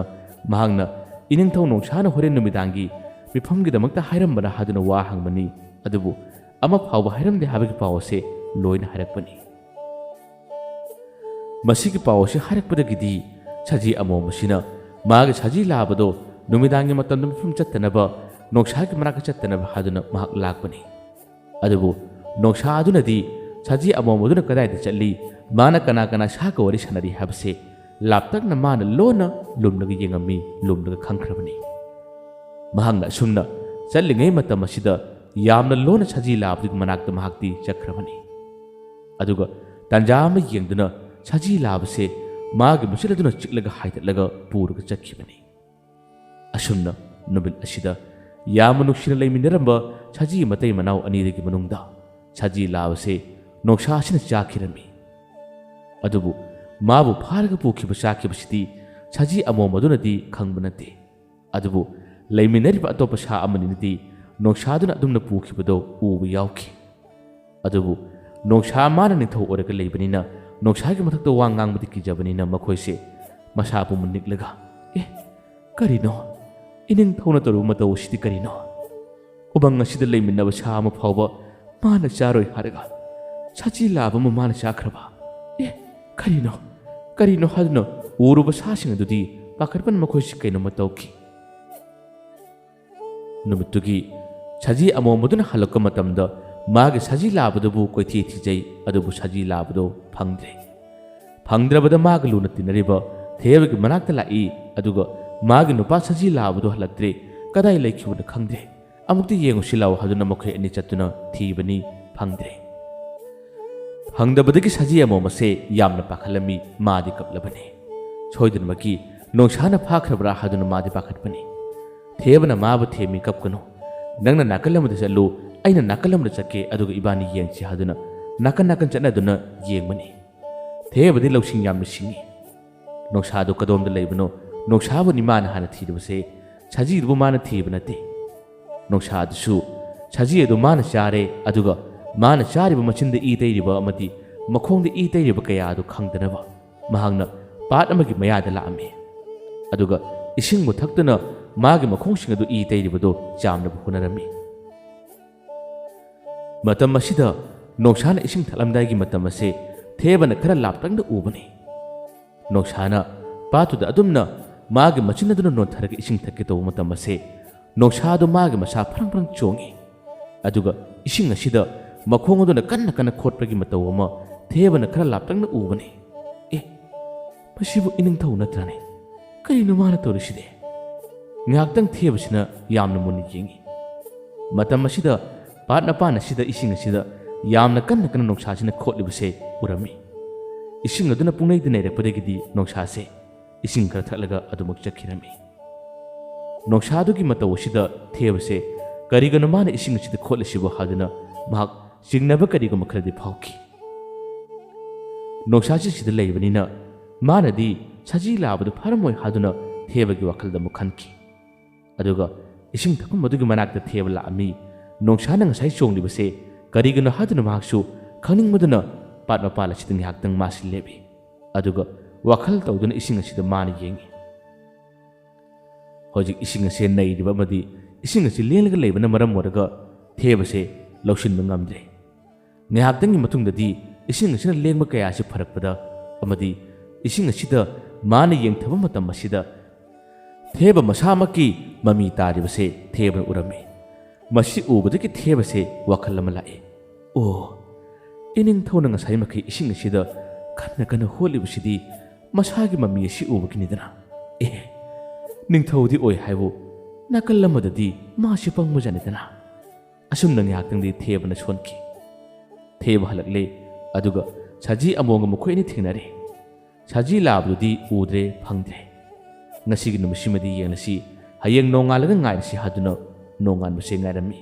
ꯃꯍꯥꯛꯅ ꯏꯅꯤꯡꯊꯧ ꯅꯣꯡꯁꯥꯅ ꯍꯣꯔꯦꯟ ꯅꯨꯃꯤꯗꯥꯡꯒꯤ ꯃꯤꯐꯝꯒꯤꯗꯃꯛꯇ ꯍꯥꯏꯔꯝꯕꯔꯥ ꯍꯥꯏꯗꯨꯅ ꯋꯥ ꯍꯪꯕꯅꯤ꯫ ꯑꯗꯨꯕꯨ ꯑꯃ ꯐꯥꯎꯕ ꯍꯥꯏꯔꯝꯗꯦ ꯍꯥꯏꯕꯒꯤ ꯄꯥꯎ ꯑꯁꯤ ꯂꯣꯏꯅ ꯍꯥꯏꯔꯛꯄꯅꯤ꯫ ꯃꯁꯤꯒꯤ ꯄꯥꯎ ꯑꯁꯤ ꯍꯥꯏꯔꯛꯄꯗꯒꯤꯗꯤ ꯁꯖꯤ ꯑꯃꯣꯝ ꯑꯁꯤꯅ ꯃꯥꯒꯤ ꯁꯖꯤ ꯂꯥꯕꯗꯣ ꯅꯨꯃꯤꯗꯥꯡꯒꯤ ꯃꯇꯝꯗ ꯃꯐꯝ ꯆꯠꯇꯅꯕ, ꯅꯣꯡꯁꯥꯒꯤ ꯃꯅꯥꯛꯇ ꯆꯠꯇꯅꯕ ꯍꯥꯏꯗꯨꯅ ꯃꯍꯥꯛ ꯂꯥꯛꯄꯅꯤ꯫ ꯑꯗꯨꯕꯨ ꯅꯣꯡꯁꯥ ꯑꯗꯨꯅꯗꯤ ꯁꯖꯤ ꯑꯃꯣꯝ ꯑꯗꯨꯅ ꯀꯗꯥꯏꯗ ꯆꯠꯂꯤ, ꯃꯥꯅ ꯀꯅꯥ ꯀꯅꯥ ꯁꯥꯒ ꯋꯥꯔꯤ ꯁꯥꯟꯅꯔꯤ ꯍꯥꯏꯕꯁꯦ ꯂꯥꯞꯇꯛꯅ ꯃꯥꯅ ꯂꯣꯟꯅ ꯂꯨꯝꯂꯒ ꯌꯦꯡꯉꯝꯃꯤ, ꯂꯨꯝꯂꯒ ꯈꯪꯈ꯭ꯔꯕꯅꯤ꯫ ꯃꯍꯥꯛꯅ ꯑꯁꯨꯝꯅ ꯆꯠꯂꯤꯉꯩ ꯃꯇꯝ ꯑꯁꯤꯗ ꯌꯥꯝꯅ ꯂꯣꯟꯅ ꯁꯖꯤ ꯂꯥꯕꯗꯨꯒꯤ ꯃꯅꯥꯛꯇ ꯃꯍꯥꯛꯇꯤ ꯆꯠꯈ꯭ꯔꯕꯅꯤ꯫ ꯑꯗꯨꯒ ꯇꯥꯟꯖꯥ ꯑꯃ ꯌꯦꯡꯗꯨꯅ ꯁꯖꯤ ꯂꯥꯕꯁꯦ ꯃꯥꯒꯤ ꯃꯆꯤꯟ ꯑꯗꯨꯅ ꯆꯤꯛꯂꯒ ꯍꯥꯏꯗꯠꯂꯒ ꯄꯨꯔꯒ ꯆꯠꯈꯤꯕꯅꯤ꯫ ꯑꯁꯨꯝꯅ ꯅꯨꯃꯤꯠ ꯑꯁꯤꯗ ꯌꯥꯝꯅ ꯅꯨꯡꯁꯤꯅ ꯂꯩꯃꯤꯟꯅꯔꯝꯕ ꯁꯖꯤ ꯃꯇꯩ ꯃꯅꯥꯎ ꯑꯅꯤꯗꯨꯒꯤ ꯃꯅꯨꯡꯗ ꯁꯖꯤ ꯂꯥꯕꯁꯦ ꯅꯣꯡꯁꯥ ꯑꯁꯤꯅ ꯆꯥꯈꯤꯔꯝꯃꯤ꯫ ꯑꯗꯨꯕꯨ ꯃꯥꯕꯨ ꯐꯥꯔꯒ ꯄꯨꯈꯤꯕ ꯆꯥꯈꯤꯕꯁꯤꯗꯤ ꯁꯖꯤ ꯑꯃꯣꯝ ꯑꯗꯨꯅꯗꯤ ꯈꯪꯕ ꯅꯠꯇꯦ꯫ ꯑꯗꯨꯕꯨ ꯂꯩꯃꯤꯟꯅꯔꯤꯕ ꯑꯇꯣꯞꯄ ꯁꯥ ꯑꯃꯅꯤꯅꯗꯤ ꯅꯣꯡꯁꯥꯗꯨꯅ ꯑꯗꯨꯝꯅ ꯄꯨꯈꯤꯕꯗꯣ ꯎꯕ ꯌꯥꯎꯈꯤ꯫ ꯑꯗꯨꯕꯨ ꯅꯣꯡꯁꯥ ꯃꯥꯅ ꯅꯤꯡꯊꯧ ꯑꯣꯏꯔꯒ ꯂꯩꯕꯅꯤꯅ ꯅꯣꯡꯁꯥꯒꯤ ꯃꯊꯛꯇ ꯋꯥ ꯉꯥꯡꯕꯗꯤ ꯀꯤꯖꯕꯅꯤꯅ ꯃꯈꯣꯏꯁꯦ ꯃꯁꯥ ꯄꯨꯝꯕ ꯅꯤꯛꯂꯒ, "ꯑꯦ, ꯀꯔꯤꯅꯣ? ꯏꯅꯤꯡꯊꯧꯅ ꯇꯧꯔꯨꯕ ꯃꯇꯧ ꯑꯁꯤꯗꯤ ꯀꯔꯤꯅꯣ? ꯎꯃꯪ ꯑꯁꯤꯗ ꯂꯩꯃꯤꯟꯅꯕ ꯁꯥ ꯑꯃ ꯐꯥꯎꯕ ꯃꯥꯅ ꯆꯥꯔꯣꯏ ꯍꯥꯏꯔꯒ ꯁꯖꯤ ꯂꯥꯕ ꯑꯃ ꯃꯥꯅ ꯆꯥꯈ꯭ꯔꯕ? ꯑꯦ, ꯀꯔꯤꯅꯣ? ꯀꯔꯤꯅꯣ?" ꯍꯥꯏꯗꯨꯅ ꯎꯔꯨꯕ ꯁꯥꯁꯤꯡ ꯑꯗꯨꯗꯤ ꯄꯥꯈꯠꯄꯅ ꯃꯈꯣꯏꯁꯤ ꯀꯩꯅꯣꯝꯃ ꯇꯧꯈꯤ꯫ ꯅꯨꯃꯤꯠꯇꯨꯒꯤ ꯁꯖꯤ ꯑꯃꯣꯝ ꯑꯗꯨꯅ ꯍꯜꯂꯛꯄ ꯃꯇꯝꯗ ꯃꯥꯒꯤ ꯁꯖꯤ ꯂꯥꯕꯗꯨꯕꯨ ꯀꯣꯏꯊꯤ ꯊꯤꯖꯩ, ꯑꯗꯨꯕꯨ ꯁꯖꯤ ꯂꯥꯕꯗꯨ ꯐꯪꯗ꯭ꯔꯦ꯫ ꯐꯪꯗ꯭ꯔꯕꯗ ꯃꯥꯒ ꯂꯨꯅ ꯇꯤꯟꯅꯔꯤꯕ ꯊꯦꯕꯒꯤ ꯃꯅꯥꯛꯇ ꯂꯥꯛꯏ, ꯑꯗꯨꯒ ꯃꯥꯒꯤ ꯅꯨꯄꯥ ꯁꯖꯤ ꯂꯥꯕꯗꯨ ꯍꯜꯂꯛꯇ꯭ꯔꯦ, ꯀꯗꯥꯏ ꯂꯩꯈꯤꯕꯅꯣ ꯈꯪꯗ꯭ꯔꯦ, ꯑꯃꯨꯛꯇ ꯌꯦꯡꯉꯨꯁꯤ ꯂꯥꯛꯑꯣ ꯍꯥꯏꯗꯨꯅ ꯃꯈꯣꯏ ꯑꯅꯤ ꯆꯠꯇꯨꯅ ꯊꯤꯕꯅꯤ, ꯐꯪꯗ꯭ꯔꯦ꯫ ꯐꯪꯗꯕꯗꯒꯤ ꯁꯖꯤ ꯑꯃꯣꯝ ꯑꯁꯦ ꯌꯥꯝꯅ ꯄꯥꯈꯠꯂꯝꯃꯤ, ꯃꯥꯗꯤ ꯀꯞꯂꯕꯅꯤ꯫ ꯁꯣꯏꯗꯅꯃꯛꯀꯤ ꯅꯣꯡꯁꯥꯅ ꯐꯥꯈ꯭ꯔꯕ꯭ꯔꯥ ꯍꯥꯏꯗꯨꯅ ꯃꯥꯗꯤ ꯄꯥꯈꯠꯄꯅꯤ꯫ ꯊꯦꯕꯅ ꯃꯥꯕꯨ ꯊꯦꯝꯃꯤ, "ꯀꯞꯀꯅꯨ, ꯅꯪꯅ ꯅꯥꯀꯜ ꯑꯃꯗ ꯆꯠꯂꯨ, ꯑꯩꯅ ꯅꯥꯀꯜ ꯑꯃꯗ ꯆꯠꯀꯦ, ꯑꯗꯨꯒ ꯏꯕꯥꯅꯤ ꯌꯦꯡꯁꯤ" ꯍꯥꯏꯗꯨꯅ ꯅꯥꯀꯟ ꯅꯥꯀꯟ ꯆꯠꯅꯗꯨꯅ ꯌꯦꯡꯕꯅꯤ꯫ ꯊꯦꯕꯗꯤ ꯂꯧꯁꯤꯡ ꯌꯥꯝꯅ ꯁꯤꯡꯉꯤ꯫ ꯅꯣꯡꯁꯥꯗꯨ ꯀꯗꯣꯝꯗ ꯂꯩꯕꯅꯣ, ꯅꯣꯡꯁꯥꯕꯨꯅꯤ ꯃꯥꯅ ꯍꯥꯟꯅ ꯊꯤꯔꯤꯕꯁꯦ, ꯁꯖꯤꯗꯨꯕꯨ ꯃꯥꯅ ꯊꯤꯕ ꯅꯠꯇꯦ꯫ ꯅꯣꯡꯁꯥꯗꯨꯁꯨ ꯁꯖꯤ ꯑꯗꯨ ꯃꯥꯅ ꯆꯥꯔꯦ, ꯑꯗꯨꯒ ꯃꯥꯅ ꯆꯥꯔꯤꯕ ꯃꯆꯤꯟꯗ ꯏ ꯇꯩꯔꯤꯕ ꯑꯃꯗꯤ ꯃꯈꯣꯡꯗ ꯏ ꯇꯩꯔꯤꯕ ꯀꯌꯥ ꯑꯗꯨ ꯈꯪꯗꯅꯕ ꯃꯍꯥꯛꯅ ꯄꯥꯠ ꯑꯃꯒꯤ ꯃꯌꯥꯗ ꯂꯥꯛꯑꯝꯃꯤ꯫ ꯑꯗꯨꯒ ꯏꯁꯤꯡꯕꯨ ꯊꯛꯇꯨꯅ ꯃꯥꯒꯤ ꯃꯈꯣꯡꯁꯤꯡ ꯑꯗꯨ ꯏ ꯇꯩꯔꯤꯕꯗꯨ ꯆꯥꯝꯅꯕ ꯍꯣꯠꯅꯔꯝꯃꯤ꯫ ꯃꯇꯝ ꯑꯁꯤꯗ ꯅꯣꯡꯁꯥꯅ ꯏꯁꯤꯡ ꯊꯛꯂꯝꯗꯥꯏꯒꯤ ꯃꯇꯝ ꯑꯁꯦ ꯊꯦꯕꯅ ꯈꯔ ꯂꯥꯞꯇꯛꯅ ꯎꯕꯅꯤ꯫ ꯅꯣꯡꯁꯥꯅ ꯄꯥꯠꯇꯨꯗ ꯑꯗꯨꯝꯅ ꯃꯥꯒꯤ ꯃꯆꯤꯟ ꯑꯗꯨꯅ ꯅꯣꯟꯊꯔꯒ ꯏꯁꯤꯡ ꯊꯛꯀꯦ ꯇꯧꯕ ꯃꯇꯝ ꯑꯁꯦ ꯅꯣꯡꯁꯥꯗꯨ ꯃꯥꯒꯤ ꯃꯁꯥ ꯐ꯭ꯔꯪ ꯐ꯭ꯔꯪ ꯆꯣꯡꯏ꯫ ꯑꯗꯨꯒ ꯏꯁꯤꯡ ꯑꯁꯤꯗ ꯃꯈꯣꯡ ꯑꯗꯨꯅ ꯀꯟꯅ ꯀꯟꯅ ꯈꯣꯠꯄꯒꯤ ꯃꯇꯧ ꯑꯃ ꯊꯦꯕꯅ ꯈꯔ ꯂꯥꯞꯇꯛꯅ ꯎꯕꯅꯤ꯫ "ꯑꯦ, ꯃꯁꯤꯕꯨ ꯏꯅꯤꯡꯊꯧ ꯅꯠꯇ꯭ꯔꯅꯦ? ꯀꯔꯤꯅꯣ ꯃꯥꯅ ꯇꯧꯔꯤꯁꯤꯗꯤ?" ꯉꯥꯏꯍꯥꯛꯇꯪ ꯊꯦꯕꯁꯤꯅ ꯌꯥꯝꯅ ꯃꯨꯟꯅ ꯌꯦꯡꯏ꯫ ꯃꯇꯝ ꯑꯁꯤꯗ ꯄꯥꯠ ꯃꯄꯥꯟ ꯑꯁꯤꯗ ꯏꯁꯤꯡ ꯑꯁꯤꯗ ꯌꯥꯝꯅ ꯀꯟꯅ ꯀꯟꯅ ꯅꯣꯡꯁꯥꯁꯤꯅ ꯈꯣꯠꯂꯤꯕꯁꯦ ꯎꯔꯝꯃꯤ꯫ ꯏꯁꯤꯡ ꯑꯗꯨꯅ ꯄꯨꯡꯅꯩꯗ ꯅꯩꯔꯛꯄꯗꯒꯤꯗꯤ ꯅꯣꯡꯁꯥꯁꯦ ꯏꯁꯤꯡ ꯈꯔ ꯊꯛꯂꯒ ꯑꯗꯨꯃꯛ ꯆꯠꯈꯤꯔꯝꯃꯤ꯫ ꯅꯣꯡꯁꯥꯗꯨꯒꯤ ꯃꯇꯧ ꯑꯁꯤꯗ ꯊꯦꯕꯁꯦ ꯀꯔꯤꯒꯤꯅꯣ ꯃꯥꯅ ꯏꯁꯤꯡ ꯑꯁꯤꯗ ꯈꯣꯠꯂꯤꯁꯤꯕꯣ ꯍꯥꯏꯗꯨꯅ ꯃꯍꯥꯛ ꯆꯤꯡꯅꯕ ꯀꯔꯤꯒꯨꯝꯕ ꯈꯔꯗꯤ ꯐꯥꯎꯈꯤ꯫ ꯅꯣꯡꯁꯥꯁꯤ ꯁꯤꯗ ꯂꯩꯕꯅꯤꯅ ꯃꯥꯅꯗꯤ ꯁꯖꯤ ꯂꯥꯕꯗꯨ ꯐꯔꯝꯃꯣꯏ ꯍꯥꯏꯗꯨꯅ ꯊꯦꯕꯒꯤ ꯋꯥꯈꯜꯗ ꯑꯃꯨꯛ ꯈꯟꯈꯤ꯫ ꯑꯗꯨꯒ ꯏꯁꯤꯡ ꯊꯛꯐꯝ ꯑꯗꯨꯒꯤ ꯃꯅꯥꯛꯇ ꯊꯦꯕ ꯂꯥꯛꯑꯝꯃꯤ꯫ ꯅꯣꯡꯁꯥꯅ ꯉꯁꯥꯏ ꯆꯣꯡꯂꯤꯕꯁꯦ ꯀꯔꯤꯒꯤꯅꯣ ꯍꯥꯏꯗꯨꯅ ꯃꯍꯥꯛꯁꯨ ꯈꯪꯅꯤꯡꯕꯗꯨꯅ ꯄꯥꯠ ꯃꯄꯥꯜ ꯑꯁꯤꯗ ꯉꯥꯏꯍꯥꯛꯇꯪ ꯃꯥꯁꯤ ꯂꯦꯞꯏ꯫ ꯑꯗꯨꯒ ꯋꯥꯈꯜ ꯇꯧꯗꯨꯅ ꯏꯁꯤꯡ ꯑꯁꯤꯗ ꯃꯥꯅ ꯌꯦꯡꯏ꯫ ꯍꯧꯖꯤꯛ ꯏꯁꯤꯡ ꯑꯁꯦ ꯅꯩꯔꯤꯕ ꯑꯃꯗꯤ ꯏꯁꯤꯡ ꯑꯁꯤ ꯂꯦꯡꯂꯒ ꯂꯩꯕꯅ ꯃꯔꯝ ꯑꯣꯏꯔꯒ ꯊꯦꯕꯁꯦ ꯂꯧꯁꯤꯟꯕ ꯉꯝꯗ꯭ꯔꯦ꯫ ꯉꯥꯏꯍꯥꯛꯇꯪꯒꯤ ꯃꯇꯨꯡꯗꯗꯤ ꯏꯁꯤꯡ ꯑꯁꯤꯅ ꯂꯦꯡꯕ ꯀꯌꯥ ꯑꯁꯤ ꯐꯔꯛꯄꯗ ꯑꯃꯗꯤ ꯏꯁꯤꯡ ꯑꯁꯤꯗ ꯃꯥꯅ ꯌꯦꯡꯊꯕ ꯃꯇꯝ ꯑꯁꯤꯗ ꯊꯦꯕ ꯃꯁꯥꯃꯛꯀꯤ ꯃꯃꯤ ꯇꯥꯔꯤꯕꯁꯦ ꯊꯦꯕꯅ ꯎꯔꯝꯃꯤ꯫ ꯃꯁꯤ ꯎꯕꯗꯒꯤ ꯊꯦꯕꯁꯦ ꯋꯥꯈꯜ ꯑꯃ ꯂꯥꯛꯏ꯫ "ꯑꯣ, ꯏꯅꯤꯡꯊꯧꯅ ꯉꯁꯥꯏ ꯃꯈꯩ ꯏꯁꯤꯡ ꯑꯁꯤꯗ ꯀꯟꯅ ꯀꯟꯅ ꯍꯣꯠꯂꯤꯕꯁꯤꯗꯤ ꯃꯁꯥꯒꯤ ꯃꯃꯤ ꯑꯁꯤ ꯎꯕꯒꯤꯅꯤꯗꯅ꯫ ꯑꯦ, ꯅꯤꯡꯊꯧꯗꯤ ꯑꯣꯏ ꯍꯥꯏꯕꯨ ꯅꯥꯀꯜ ꯑꯃꯗꯗꯤ ꯃꯥꯁꯤ ꯄꯪꯕꯖꯥꯠꯅꯤꯗꯅ꯫" ꯑꯁꯨꯝꯅ ꯉꯥꯏꯍꯥꯛꯇꯪꯗꯤ ꯊꯦꯕꯅ ꯁꯣꯟꯈꯤ꯫ ꯊꯦꯕ ꯍꯜꯂꯛꯂꯦ, ꯑꯗꯨꯒ ꯁꯖꯤ ꯑꯃꯣꯝꯒ ꯃꯈꯣꯏ ꯑꯅꯤ ꯊꯦꯡꯅꯔꯦ꯫ ꯁꯖꯤ ꯂꯥꯕꯗꯨꯗꯤ ꯎꯗ꯭ꯔꯦ, ꯐꯪꯗ꯭ꯔꯦ꯫ "ꯉꯁꯤꯒꯤ ꯅꯨꯃꯤꯠꯁꯤꯃꯗꯤ ꯌꯦꯡꯂꯁꯤ, ꯍꯌꯦꯡ ꯅꯣꯡꯉꯥꯜꯂꯒ ꯉꯥꯏꯔꯁꯤ" ꯍꯥꯏꯗꯨꯅ ꯅꯣꯡꯉꯥꯟꯕꯁꯦ ꯉꯥꯏꯔꯝꯃꯤ꯫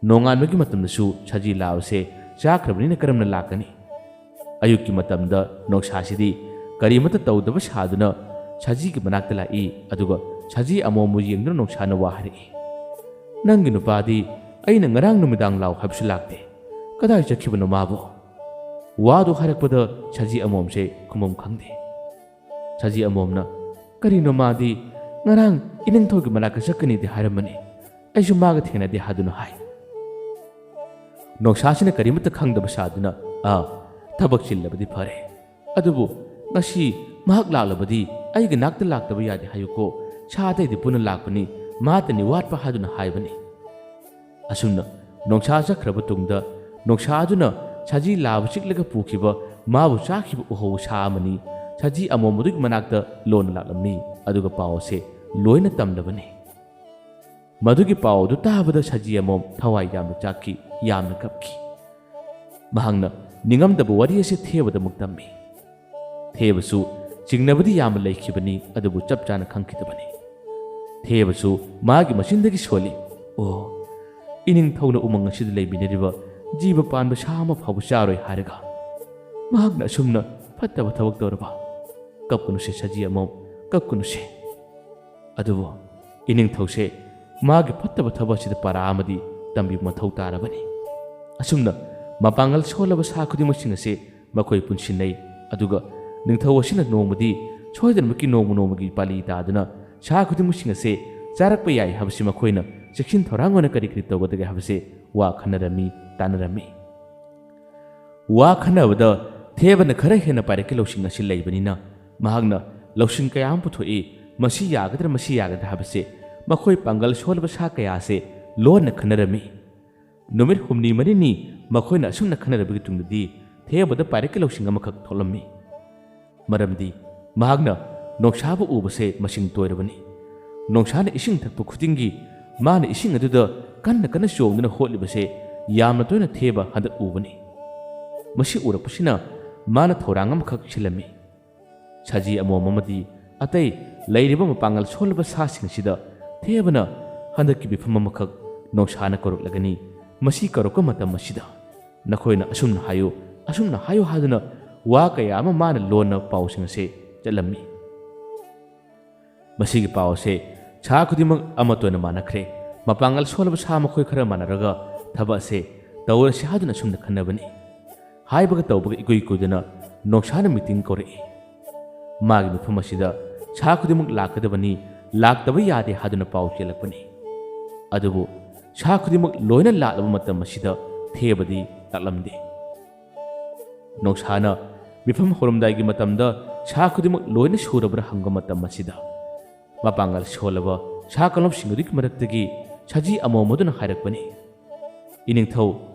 ꯅꯣꯡꯉꯥꯟꯕꯒꯤ ꯃꯇꯝꯗꯁꯨ ꯁꯖꯤ ꯂꯥꯕꯁꯦ ꯆꯥꯈ꯭ꯔꯕꯅꯤꯅ ꯀꯔꯝꯅ ꯂꯥꯛꯀꯅꯤ? ꯑꯌꯨꯛꯀꯤ ꯃꯇꯝꯗ ꯅꯣꯡꯁꯥꯁꯤꯗꯤ ꯀꯔꯤꯃꯠꯇ ꯇꯧꯗꯕ ꯁꯥꯗꯨꯅ ꯁꯖꯤꯒꯤ ꯃꯅꯥꯛꯇ ꯂꯥꯛꯏ, ꯑꯗꯨꯒ ꯁꯖꯤ ꯑꯃꯣꯝꯕꯨ ꯌꯦꯡꯗꯨꯅ ꯅꯣꯡꯁꯥꯅ ꯋꯥ ꯍꯥꯏꯔꯛꯏ꯫ "ꯅꯪꯒꯤ ꯅꯨꯄꯥꯗꯤ ꯑꯩꯅ ꯉꯔꯥꯡ ꯅꯨꯃꯤꯗꯥꯡ ꯂꯥꯛꯎ ꯍꯥꯏꯕꯁꯨ ꯂꯥꯛꯇꯦ꯫ ꯀꯗꯥꯏ ꯆꯠꯈꯤꯕꯅꯣ ꯃꯥꯕꯨ?" ꯋꯥꯗꯨ ꯍꯥꯏꯔꯛꯄꯗ ꯁꯖꯤ ꯑꯃꯣꯝꯁꯦ ꯈꯨꯝꯐꯝ ꯈꯪꯗꯦ꯫ ꯁꯖꯤ ꯑꯃꯣꯝꯅ, "ꯀꯔꯤꯅꯣ ꯃꯥꯗꯤ? ꯉꯔꯥꯡ ꯏꯅꯤꯡꯊꯧꯒꯤ ꯃꯅꯥꯛꯇ ꯆꯠꯀꯅꯤꯗꯤ ꯍꯥꯏꯔꯝꯕꯅꯤ꯫ ꯑꯩꯁꯨ ꯃꯥꯒ ꯊꯦꯡꯅꯗꯦ" ꯍꯥꯏꯗꯨꯅ ꯍꯥꯏ꯫ ꯅꯣꯡꯁꯥꯁꯤꯅ ꯀꯔꯤꯃꯠꯇ ꯈꯪꯗꯕ ꯁꯥꯗꯨꯅ, "ꯑꯥ, ꯊꯕꯛ ꯆꯤꯜꯂꯕꯗꯤ ꯐꯔꯦ꯫ ꯑꯗꯨꯕꯨ ꯉꯁꯤ ꯃꯍꯥꯛ ꯂꯥꯛꯂꯕꯗꯤ ꯑꯩꯒꯤ ꯅꯥꯛꯇ ꯂꯥꯛꯇꯕ ꯌꯥꯗꯦ ꯍꯥꯏꯌꯨꯀꯣ꯫ ꯁꯥ ꯑꯇꯩꯗꯤ ꯄꯨꯟꯅ ꯂꯥꯛꯄꯅꯤ, ꯃꯥꯇꯅꯤ ꯋꯥꯠꯄ" ꯍꯥꯏꯗꯨꯅ ꯍꯥꯏꯕꯅꯤ꯫ ꯑꯁꯨꯝꯅ ꯅꯣꯡꯁꯥ ꯆꯠꯈ꯭ꯔꯕ ꯇꯨꯡꯗ ꯅꯣꯡꯁꯥ ꯑꯗꯨꯅ ꯁꯖꯤ ꯂꯥꯕ ꯆꯤꯛꯂꯒ ꯄꯨꯈꯤꯕ, ꯃꯥꯕꯨ ꯆꯥꯈꯤꯕ ꯎꯍꯧ ꯁꯥ ꯑꯃꯅꯤ ꯁꯖꯤ ꯑꯃꯣꯝ ꯑꯗꯨꯒꯤ ꯃꯅꯥꯛꯇ ꯂꯣꯟꯅ ꯂꯥꯛꯂꯝꯃꯤ꯫ ꯑꯗꯨꯒ ꯄꯥꯎ ꯑꯁꯦ ꯂꯣꯏꯅ ꯇꯝꯂꯕꯅꯤ꯫ ꯃꯗꯨꯒꯤ ꯄꯥꯎ ꯑꯗꯨ ꯇꯥꯕꯗ ꯁꯖꯤ ꯑꯃꯣꯝ ꯊꯋꯥꯏ ꯌꯥꯝꯅ ꯆꯥꯛꯈꯤ, ꯌꯥꯝꯅ ꯀꯞꯈꯤ꯫ ꯃꯍꯥꯛꯅ ꯅꯤꯡꯉꯝꯗꯕ ꯋꯥꯔꯤ ꯑꯁꯤ ꯊꯦꯕꯗ ꯑꯃꯨꯛ ꯇꯝꯃꯤ꯫ ꯊꯦꯕꯁꯨ ꯆꯤꯡꯅꯕꯗꯤ ꯌꯥꯝꯅ ꯂꯩꯈꯤꯕꯅꯤ, ꯑꯗꯨꯕꯨ ꯆꯞ ꯆꯥꯅ ꯈꯪꯈꯤꯗꯕꯅꯤ꯫ ꯊꯦꯕꯁꯨ ꯃꯥꯒꯤ ꯃꯆꯤꯟꯗꯒꯤ ꯁꯣꯜꯂꯤ, "ꯑꯣ, ꯏꯅꯤꯡꯊꯧꯅ ꯎꯃꯪ ꯑꯁꯤꯗ ꯂꯩꯃꯤꯟꯅꯔꯤꯕ ꯖꯤꯕ ꯄꯥꯟꯕ ꯁꯥ ꯑꯃ ꯐꯥꯎꯕ ꯆꯥꯔꯣꯏ ꯍꯥꯏꯔꯒ ꯃꯍꯥꯛꯅ ꯑꯁꯨꯝꯅ ꯐꯠꯇꯕ ꯊꯕꯛ ꯇꯧꯔꯕ? ꯀꯞꯀꯅꯨꯁꯦ ꯁꯖꯤ ꯑꯃꯣꯝ, ꯀꯞꯀꯅꯨꯁꯦ꯫ ꯑꯗꯨꯕꯨ ꯏꯅꯤꯡꯊꯧꯁꯦ ꯃꯥꯒꯤ ꯐꯠꯇꯕ ꯊꯕꯛ ꯑꯁꯤꯗ ꯄꯥꯔꯥ ꯑꯃꯗꯤ ꯇꯝꯕꯤꯕ ꯃꯊꯧ ꯇꯥꯔꯕꯅꯤ꯫ ꯑꯁꯨꯝꯅ ꯃꯄꯥꯡꯒꯜ ꯁꯣꯜꯂꯕ ꯁꯥ ꯈꯨꯗꯤꯡꯃꯛꯁꯤꯡ ꯑꯁꯦ ꯃꯈꯣꯏ ꯄꯨꯟꯁꯤꯟꯅꯩ꯫ ꯑꯗꯨꯒ ꯅꯤꯡꯊꯧ ꯑꯁꯤꯅ ꯅꯣꯡꯃꯗꯤ ꯁꯣꯏꯗꯅꯃꯛꯀꯤ ꯅꯣꯡꯃ ꯅꯣꯡꯃꯒꯤ ꯄꯥꯂꯤ ꯇꯥꯗꯨꯅ ꯁꯥ ꯈꯨꯗꯤꯡꯃꯛꯁꯤꯡ ꯑꯁꯦ ꯆꯥꯔꯛꯄ ꯌꯥꯏ ꯍꯥꯏꯕꯁꯤ ꯃꯈꯣꯏꯅ ꯆꯦꯛꯁꯤꯟ ꯊꯧꯔꯥꯡ ꯑꯣꯏꯅ ꯀꯔꯤ ꯀꯔꯤ ꯇꯧꯒꯗꯒꯦ ꯍꯥꯏꯕꯁꯦ ꯋꯥ ꯈꯟꯅꯔꯝꯃꯤ, ꯇꯥꯟꯅꯔꯝꯃꯤ꯫ ꯋꯥ ꯈꯟꯅꯕꯗ ꯊꯦꯕꯅ ꯈꯔ ꯍꯦꯟꯅ ꯄꯥꯏꯔꯛꯀꯤ ꯂꯧꯁꯤꯡ ꯑꯁꯤ ꯂꯩꯕꯅꯤꯅ ꯃꯍꯥꯛꯅ ꯂꯧꯁꯤꯡ ꯀꯌꯥ ꯑꯃ ꯄꯨꯊꯣꯛꯏ꯫ ꯃꯁꯤ ꯌꯥꯒꯗ꯭ꯔꯥ, ꯃꯁꯤ ꯌꯥꯒꯗ꯭ꯔꯥ ꯍꯥꯏꯕꯁꯦ ꯃꯈꯣꯏ ꯄꯥꯡꯒꯜ ꯁꯣꯜꯂꯕ ꯁꯥ ꯀꯌꯥ ꯑꯁꯦ ꯂꯣꯟꯅ ꯈꯟꯅꯔꯝꯃꯤ꯫ ꯅꯨꯃꯤꯠ ꯍꯨꯝꯅꯤ ꯃꯔꯤꯅꯤ ꯃꯈꯣꯏꯅ ꯑꯁꯨꯝꯅ ꯈꯟꯅꯔꯕꯒꯤ ꯇꯨꯡꯗꯗꯤ ꯊꯦꯕꯗ ꯄꯥꯏꯔꯛꯀꯤ ꯂꯧꯁꯤꯡ ꯑꯃꯈꯛ ꯊꯣꯛꯂꯝꯃꯤ꯫ ꯃꯔꯝꯗꯤ ꯃꯍꯥꯛꯅ ꯅꯣꯡꯁꯥꯕꯨ ꯎꯕꯁꯦ ꯃꯁꯤꯡ ꯇꯣꯏꯔꯕꯅꯤ꯫ ꯅꯣꯡꯁꯥꯅ ꯏꯁꯤꯡ ꯊꯛꯄ ꯈꯨꯗꯤꯡꯒꯤ, ꯃꯥꯅ ꯏꯁꯤꯡ ꯑꯗꯨꯗ ꯀꯟꯅ ꯀꯟꯅ ꯆꯣꯡꯗꯨꯅ ꯍꯣꯠꯂꯤꯕꯁꯦ ꯌꯥꯝꯅ ꯇꯣꯏꯅ ꯊꯦꯕ ꯍꯟꯗꯛ ꯎꯕꯅꯤ꯫ ꯃꯁꯤ ꯎꯔꯛꯄꯁꯤꯅ ꯃꯥꯅ ꯊꯧꯔꯥꯡ ꯑꯃꯈꯛ ꯁꯤꯜꯂꯝꯃꯤ꯫ ꯁꯖꯤ ꯑꯃꯣꯝ ꯑꯃꯗꯤ ꯑꯇꯩ ꯂꯩꯔꯤꯕ ꯃꯄꯥꯡꯒꯜ ꯁꯣꯜꯂꯕ ꯁꯥꯁꯤꯡ ꯑꯁꯤꯗ ꯊꯦꯕꯅ ꯍꯟꯗꯛꯀꯤ ꯃꯤꯐꯝ ꯑꯃꯈꯛ ꯅꯣꯡꯁꯥꯅ ꯀꯧꯔꯛꯂꯒꯅꯤ꯫ ꯃꯁꯤ ꯀꯧꯔꯛꯄ ꯃꯇꯝ ꯑꯁꯤꯗ ꯅꯈꯣꯏꯅ ꯑꯁꯨꯝꯅ ꯍꯥꯏꯌꯨ, ꯑꯁꯨꯝꯅ ꯍꯥꯏꯌꯨ ꯍꯥꯏꯗꯨꯅ ꯋꯥ ꯀꯌꯥ ꯑꯃ ꯃꯥꯅ ꯂꯣꯟꯅ ꯄꯥꯎꯁꯤꯡ ꯑꯁꯦ ꯆꯠꯂꯝꯃꯤ꯫ ꯃꯁꯤꯒꯤ ꯄꯥꯎ ꯑꯁꯦ ꯁꯥ ꯈꯨꯗꯤꯡꯃꯛ ꯑꯃꯠꯇ ꯑꯣꯏꯅ ꯃꯥꯟꯅꯈ꯭ꯔꯦ꯫ ꯃꯄꯥꯡꯒꯜ ꯁꯣꯜꯂꯕ ꯁꯥ ꯃꯈꯣꯏ ꯈꯔ ꯃꯥꯟꯅꯔꯒ ꯊꯕꯛ ꯑꯁꯦ ꯇꯧꯔꯁꯤ ꯍꯥꯏꯗꯨꯅ ꯑꯁꯨꯝꯅ ꯈꯟꯅꯕꯅꯤ꯫ ꯍꯥꯏꯕꯒ ꯇꯧꯕꯒ ꯏꯀꯨꯏ ꯀꯨꯏꯗꯅ ꯅꯣꯡꯁꯥꯅ ꯃꯤꯇꯤꯡ ꯀꯧꯔꯛꯏ꯫ ꯃꯥꯒꯤ ꯃꯐꯝ ꯑꯁꯤꯗ ꯁꯥ ꯈꯨꯗꯤꯡꯃꯛ ꯂꯥꯛꯀꯗꯕꯅꯤ, ꯂꯥꯛꯇꯕ ꯌꯥꯗꯦ ꯍꯥꯏꯗꯨꯅ ꯄꯥꯎ ꯆꯦꯜꯂꯛꯄꯅꯤ꯫ ꯑꯗꯨꯕꯨ ꯁꯥ ꯈꯨꯗꯤꯡꯃꯛ ꯂꯣꯏꯅ ꯂꯥꯛꯂꯕ ꯃꯇꯝ ꯑꯁꯤꯗ ꯊꯦꯕꯗꯤ ꯂꯥꯛꯂꯝꯗꯦ꯫ ꯅꯣꯡꯁꯥꯅ ꯃꯤꯐꯝ ꯍꯧꯔꯝꯗꯥꯏꯒꯤ ꯃꯇꯝꯗ ꯁꯥ ꯈꯨꯗꯤꯡꯃꯛ ꯂꯣꯏꯅ ꯁꯨꯔꯕ꯭ꯔꯥ ꯍꯪꯕ ꯃꯇꯝ ꯑꯁꯤꯗ, ꯃꯄꯥꯡꯒꯜ ꯁꯣꯜꯂꯕ ꯁꯥ ꯀꯥꯡꯂꯨꯞꯁꯤꯡ ꯑꯗꯨꯒꯤ ꯃꯔꯛꯇꯒꯤ ꯁꯖꯤ ꯑꯃꯣꯝ ꯑꯗꯨꯅ ꯍꯥꯏꯔꯛꯄꯅꯤ, "ꯏꯅꯤꯡꯊꯧ,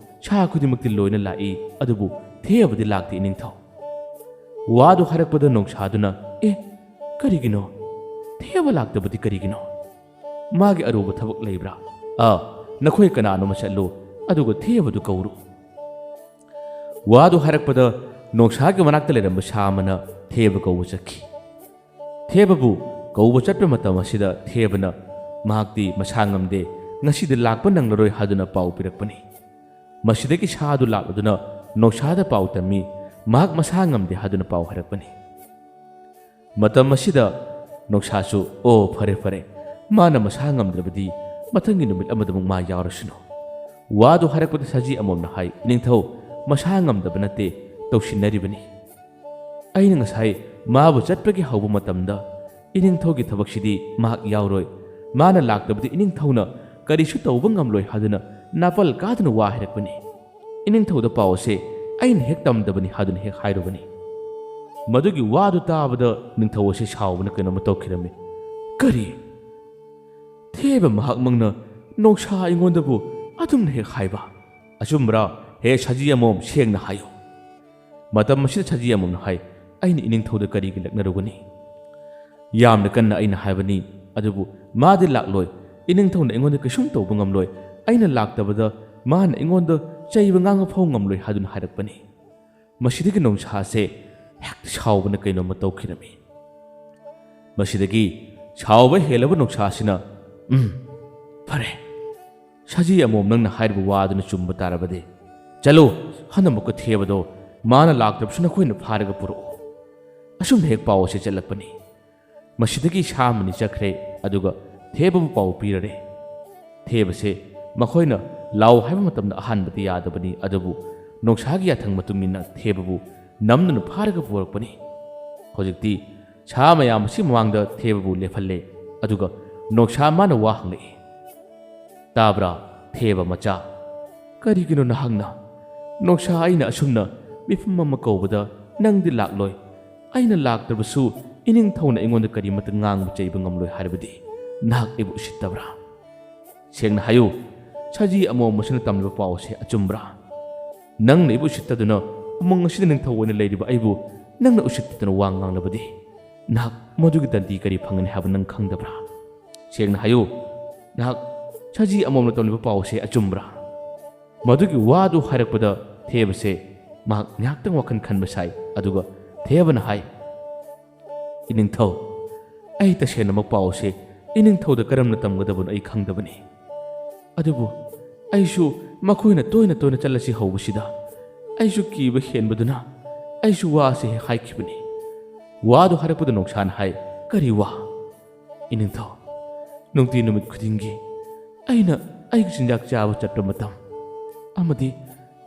ꯁꯥ ꯈꯨꯗꯤꯡꯃꯛꯇꯤ ꯂꯣꯏꯅ ꯂꯥꯛꯏ, ꯑꯗꯨꯕꯨ ꯊꯦꯕꯗꯤ ꯂꯥꯛꯇꯦ, ꯏꯅꯤꯡꯊꯧ"꯫ ꯋꯥꯗꯨ ꯍꯥꯏꯔꯛꯄꯗ ꯅꯣꯡꯁꯥꯗꯨꯅ, "ꯑꯦ, ꯀꯔꯤꯒꯤꯅꯣ? ꯊꯦꯕ ꯂꯥꯛꯇꯕꯗꯤ ꯀꯔꯤꯒꯤꯅꯣ? ꯃꯥꯒꯤ ꯑꯔꯨꯕ ꯊꯕꯛ ꯂꯩꯕ꯭ꯔꯥ? ꯑꯥ, ꯅꯈꯣꯏ ꯀꯅꯥꯅꯣꯃ ꯆꯠꯂꯨ, ꯑꯗꯨꯒ ꯊꯦꯕꯗꯨ ꯀꯧꯔꯨ"꯫ ꯋꯥꯗꯨ ꯍꯥꯏꯔꯛꯄꯗ ꯅꯣꯡꯁꯥꯒꯤ ꯃꯅꯥꯛꯇ ꯂꯩꯔꯝꯕ ꯁꯥ ꯑꯃꯅ ꯊꯦꯕ ꯀꯧꯕ ꯆꯠꯈꯤ꯫ ꯊꯦꯕꯕꯨ ꯀꯧꯕ ꯆꯠꯄ ꯃꯇꯝ ꯑꯁꯤꯗ ꯊꯦꯕꯅ ꯃꯍꯥꯛꯇꯤ ꯃꯁꯥ ꯉꯝꯗꯦ, ꯉꯁꯤꯗꯤ ꯂꯥꯛꯄ ꯅꯪꯂꯔꯣꯏ ꯍꯥꯏꯗꯨꯅ ꯄꯥꯎ ꯄꯤꯔꯛꯄꯅꯤ꯫ ꯃꯁꯤꯗꯒꯤ ꯁꯥꯗꯨ ꯂꯥꯛꯂꯗꯨꯅ ꯅꯣꯡꯁꯥꯗ ꯄꯥꯎ ꯇꯝꯃꯤ, ꯃꯍꯥꯛ ꯃꯁꯥ ꯉꯝꯗꯦ ꯍꯥꯏꯗꯨꯅ ꯄꯥꯎ ꯍꯥꯏꯔꯛꯄꯅꯤ꯫ ꯃꯇꯝ ꯑꯁꯤꯗ ꯅꯣꯡꯁꯥꯁꯨ, "ꯑꯣ, ꯐꯔꯦ, ꯐꯔꯦ, ꯃꯥꯅ ꯃꯁꯥ ꯉꯝꯗ꯭ꯔꯕꯗꯤ ꯃꯊꯪꯒꯤ ꯅꯨꯃꯤꯠ ꯑꯃꯗꯃꯨꯛ ꯃꯥ ꯌꯥꯎꯔꯁꯅꯨ"꯫ ꯋꯥꯗꯨ ꯍꯥꯏꯔꯛꯄꯗ ꯁꯖꯤ ꯑꯃꯣꯝꯅ ꯍꯥꯏ, "ꯏꯅꯤꯡꯊꯧ, ꯃꯁꯥ ꯉꯝꯗꯕ ꯅꯠꯇꯦ, ꯇꯧꯁꯤꯟꯅꯔꯤꯕꯅꯤ꯫ ꯑꯩꯅ ꯉꯁꯥꯏ ꯃꯥꯕꯨ ꯆꯠꯄꯒꯤ ꯍꯧꯕ ꯃꯇꯝꯗ ꯏꯅꯤꯡꯊꯧꯒꯤ ꯊꯕꯛꯁꯤꯗꯤ ꯃꯍꯥꯛ ꯌꯥꯎꯔꯣꯏ, ꯃꯥꯅ ꯂꯥꯛꯇꯕꯗꯤ ꯏꯅꯤꯡꯊꯧꯅ ꯀꯔꯤꯁꯨ ꯇꯧꯕ ꯉꯝꯂꯣꯏ ꯍꯥꯏꯗꯨꯅ ꯅꯥꯄꯜ ꯀꯥꯗꯨꯅ ꯋꯥ ꯍꯥꯏꯔꯛꯄꯅꯤ꯫ ꯏꯅꯤꯡꯊꯧꯗ ꯄꯥꯎ ꯑꯁꯦ ꯑꯩꯅ ꯍꯦꯛ ꯇꯝꯗꯕꯅꯤ ꯍꯥꯏꯗꯨꯅ ꯍꯦꯛ ꯍꯥꯏꯔꯨꯕꯅꯤ"꯫ ꯃꯗꯨꯒꯤ ꯋꯥꯗꯨ ꯇꯥꯕꯗ ꯅꯤꯡꯊꯧ ꯑꯁꯤ ꯁꯥꯎꯕꯅ ꯀꯩꯅꯣꯝꯃ ꯇꯧꯈꯤꯔꯝꯃꯤ꯫ "ꯀꯔꯤ? ꯊꯦꯕ ꯃꯍꯥꯛꯃꯛꯅ ꯅꯣꯡꯁꯥ ꯑꯩꯉꯣꯟꯗꯕꯨ ꯑꯗꯨꯝꯅ ꯍꯦꯛ ꯍꯥꯏꯕ? ꯑꯆꯨꯝꯕ꯭ꯔꯥ? ꯍꯦ ꯁꯖꯤ ꯑꯃꯣꯝ, ꯁꯦꯡꯅ ꯍꯥꯏꯌꯨ"꯫ ꯃꯇꯝ ꯑꯁꯤꯗ ꯁꯖꯤ ꯑꯃꯣꯝꯅ ꯍꯥꯏ, "ꯑꯩꯅ ꯏꯅꯤꯡꯊꯧꯗ ꯀꯔꯤꯒꯤ ꯂꯛꯅꯔꯨꯒꯅꯤ? ꯌꯥꯝꯅ ꯀꯟꯅ ꯑꯩꯅ ꯍꯥꯏꯕꯅꯤ, ꯑꯗꯨꯕꯨ ꯃꯥꯗꯤ ꯂꯥꯛꯂꯣꯏ꯫ ꯏꯅꯤꯡꯊꯧꯅ ꯑꯩꯉꯣꯟꯗ ꯀꯩꯁꯨꯝ ꯇꯧꯕ ꯉꯝꯂꯣꯏ꯫ ꯑꯩꯅ ꯂꯥꯛꯇꯕꯗ ꯃꯥꯅ ꯑꯩꯉꯣꯟꯗ ꯆꯩꯕ ꯉꯥꯡꯕ ꯐꯥꯎ ꯉꯝꯂꯣꯏ" ꯍꯥꯏꯗꯨꯅ ꯍꯥꯏꯔꯛꯄꯅꯤ꯫ ꯃꯁꯤꯗꯒꯤ ꯅꯣꯡꯁꯥꯁꯦ ꯍꯦꯛꯇ ꯁꯥꯎꯕꯅ ꯀꯩꯅꯣꯝꯃ ꯇꯧꯈꯤꯔꯝꯃꯤ꯫ ꯃꯁꯤꯗꯒꯤ ꯁꯥꯎꯕ ꯍꯦꯜꯂꯕ ꯅꯣꯡꯁꯥꯁꯤꯅ, "ꯎꯝ, ꯐꯔꯦ, ꯁꯖꯤ ꯑꯃꯣꯝ, ꯅꯪꯅ ꯍꯥꯏꯔꯤꯕ ꯋꯥꯗꯨꯅ ꯆꯨꯝꯕ ꯇꯥꯔꯕꯗꯤ, ꯆꯠꯂꯨ, ꯍꯟꯗꯃꯨꯛꯀ ꯊꯦꯕꯗꯣ ꯃꯥꯅ ꯂꯥꯛꯇ꯭ꯔꯕꯁꯨ ꯅꯈꯣꯏꯅ ꯐꯥꯔꯒ ꯄꯨꯔꯛꯎ"꯫ ꯑꯁꯨꯝꯅ ꯍꯦꯛ ꯄꯥꯎ ꯑꯁꯤ ꯆꯠꯂꯛꯄꯅꯤ꯫ ꯃꯁꯤꯗꯒꯤ ꯁꯥ ꯑꯃꯅꯤ ꯆꯠꯈ꯭ꯔꯦ, ꯑꯗꯨꯒ ꯊꯦꯕꯕꯨ ꯄꯥꯎ ꯄꯤꯔꯔꯦ꯫ ꯊꯦꯕꯁꯦ ꯃꯈꯣꯏꯅ ꯂꯥꯎ ꯍꯥꯏꯕ ꯃꯇꯝꯗ ꯑꯍꯥꯟꯕꯗꯤ ꯌꯥꯗꯕꯅꯤ, ꯑꯗꯨꯕꯨ ꯅꯣꯡꯁꯥꯒꯤ ꯌꯥꯊꯪ ꯃꯇꯨꯡ ꯏꯟꯅ ꯊꯦꯕꯕꯨ ꯅꯝꯗꯨꯅ ꯐꯥꯔꯒ ꯄꯨꯔꯛꯄꯅꯤ꯫ ꯍꯧꯖꯤꯛꯇꯤ ꯁꯥ ꯃꯌꯥꯝ ꯑꯁꯤ ꯃꯃꯥꯡꯗ ꯊꯦꯕꯕꯨ ꯂꯦꯞꯍꯜꯂꯦ꯫ ꯑꯗꯨꯒ ꯅꯣꯡꯁꯥ ꯃꯥꯅ ꯋꯥ ꯍꯪꯂꯛꯏ, "ꯇꯥꯕ꯭ꯔꯥ, ꯊꯦꯕ ꯃꯆꯥ? ꯀꯔꯤꯒꯤꯅꯣ ꯅꯍꯥꯛꯅ ꯅꯣꯡꯁꯥ ꯑꯩꯅ ꯑꯁꯨꯝꯅ ꯃꯤꯐꯝ ꯑꯃ ꯀꯧꯕꯗ ꯅꯪꯗꯤ ꯂꯥꯛꯂꯣꯏ? ꯑꯩꯅ ꯂꯥꯛꯇ꯭ꯔꯕꯁꯨ ꯏꯅꯤꯡꯊꯧꯅ ꯑꯩꯉꯣꯟꯗ ꯀꯔꯤꯃꯠꯇ ꯉꯥꯡꯕ ꯆꯩꯕ ꯉꯝꯂꯣꯏ ꯍꯥꯏꯔꯕꯗꯤ ꯅꯍꯥꯛ ꯑꯩꯕꯨ ꯎꯁꯤꯠꯇꯕ꯭ꯔꯥ? ꯁꯦꯡꯅ ꯍꯥꯏꯌꯨ, ꯁꯖꯤ ꯑꯃꯣꯝ ꯑꯁꯤꯅ ꯇꯝꯂꯤꯕ ꯄꯥꯎ ꯑꯁꯤ ꯑꯆꯨꯝꯕ꯭ꯔꯥ? ꯅꯪꯅ ꯑꯩꯕꯨ ꯎꯁꯤꯠꯇꯗꯨꯅ ꯎꯃꯪ ꯑꯁꯤꯗ ꯅꯤꯡꯊꯧ ꯑꯣꯏꯅ ꯂꯩꯔꯤꯕ ꯑꯩꯕꯨ ꯅꯪꯅ ꯎꯁꯤꯠꯇꯗꯨꯅ ꯋꯥ ꯉꯥꯡꯂꯕꯗꯤ ꯅꯍꯥꯛ ꯃꯗꯨꯒꯤ ꯗꯟꯗꯤ ꯀꯔꯤ ꯐꯪꯒꯅꯤ ꯍꯥꯏꯕ ꯅꯪ ꯈꯪꯗꯕ꯭ꯔꯥ? ꯁꯦꯡꯅ ꯍꯥꯏꯌꯨ, ꯅꯍꯥꯛ ꯁꯖꯤ ꯑꯃꯣꯝꯅ ꯇꯝꯂꯤꯕ ꯄꯥꯎ ꯑꯁꯤ ꯑꯆꯨꯝꯕ꯭ꯔꯥ?" ꯃꯗꯨꯒꯤ ꯋꯥꯗꯨ ꯍꯥꯏꯔꯛꯄꯗ ꯊꯦꯕꯁꯦ ꯃꯍꯥꯛ ꯉꯥꯏꯍꯥꯛꯇꯪ ꯋꯥꯈꯜ ꯈꯟꯕ ꯁꯥꯏ꯫ ꯑꯗꯨꯒ ꯊꯦꯕꯅ ꯍꯥꯏ, "ꯏꯅꯤꯡꯊꯧ, ꯑꯩ ꯇꯁꯦꯡꯅꯃꯛ ꯄꯥꯎ ꯑꯁꯤ ꯏꯅꯤꯡꯊꯧꯗ ꯀꯔꯝꯅ ꯇꯝꯒꯗꯕꯅꯣ ꯑꯩ ꯈꯪꯗꯕꯅꯤ꯫ ꯑꯗꯨꯕꯨ ꯑꯩꯁꯨ ꯃꯈꯣꯏꯅ ꯇꯣꯏꯅ ꯇꯣꯏꯅ ꯆꯠꯂꯁꯤ ꯍꯧꯕꯁꯤꯗ ꯑꯩꯁꯨ ꯀꯤꯕ ꯍꯦꯟꯕꯗꯨꯅ ꯑꯩꯁꯨ ꯋꯥ ꯑꯁꯤ ꯍꯦꯛ ꯍꯥꯏꯈꯤꯕꯅꯤ꯫" ꯋꯥꯗꯨ ꯍꯥꯏꯔꯛꯄꯗ ꯅꯣꯡꯁꯥꯅ ꯍꯥꯏ, "ꯀꯔꯤ ꯋꯥ?" "ꯏꯅꯤꯡꯊꯧ, ꯅꯨꯡꯇꯤ ꯅꯨꯃꯤꯠ ꯈꯨꯗꯤꯡꯒꯤ ꯑꯩꯅ ꯑꯩꯒꯤ ꯆꯤꯟꯖꯥꯛ ꯆꯥꯕ ꯆꯠꯄ ꯃꯇꯝ ꯑꯃꯗꯤ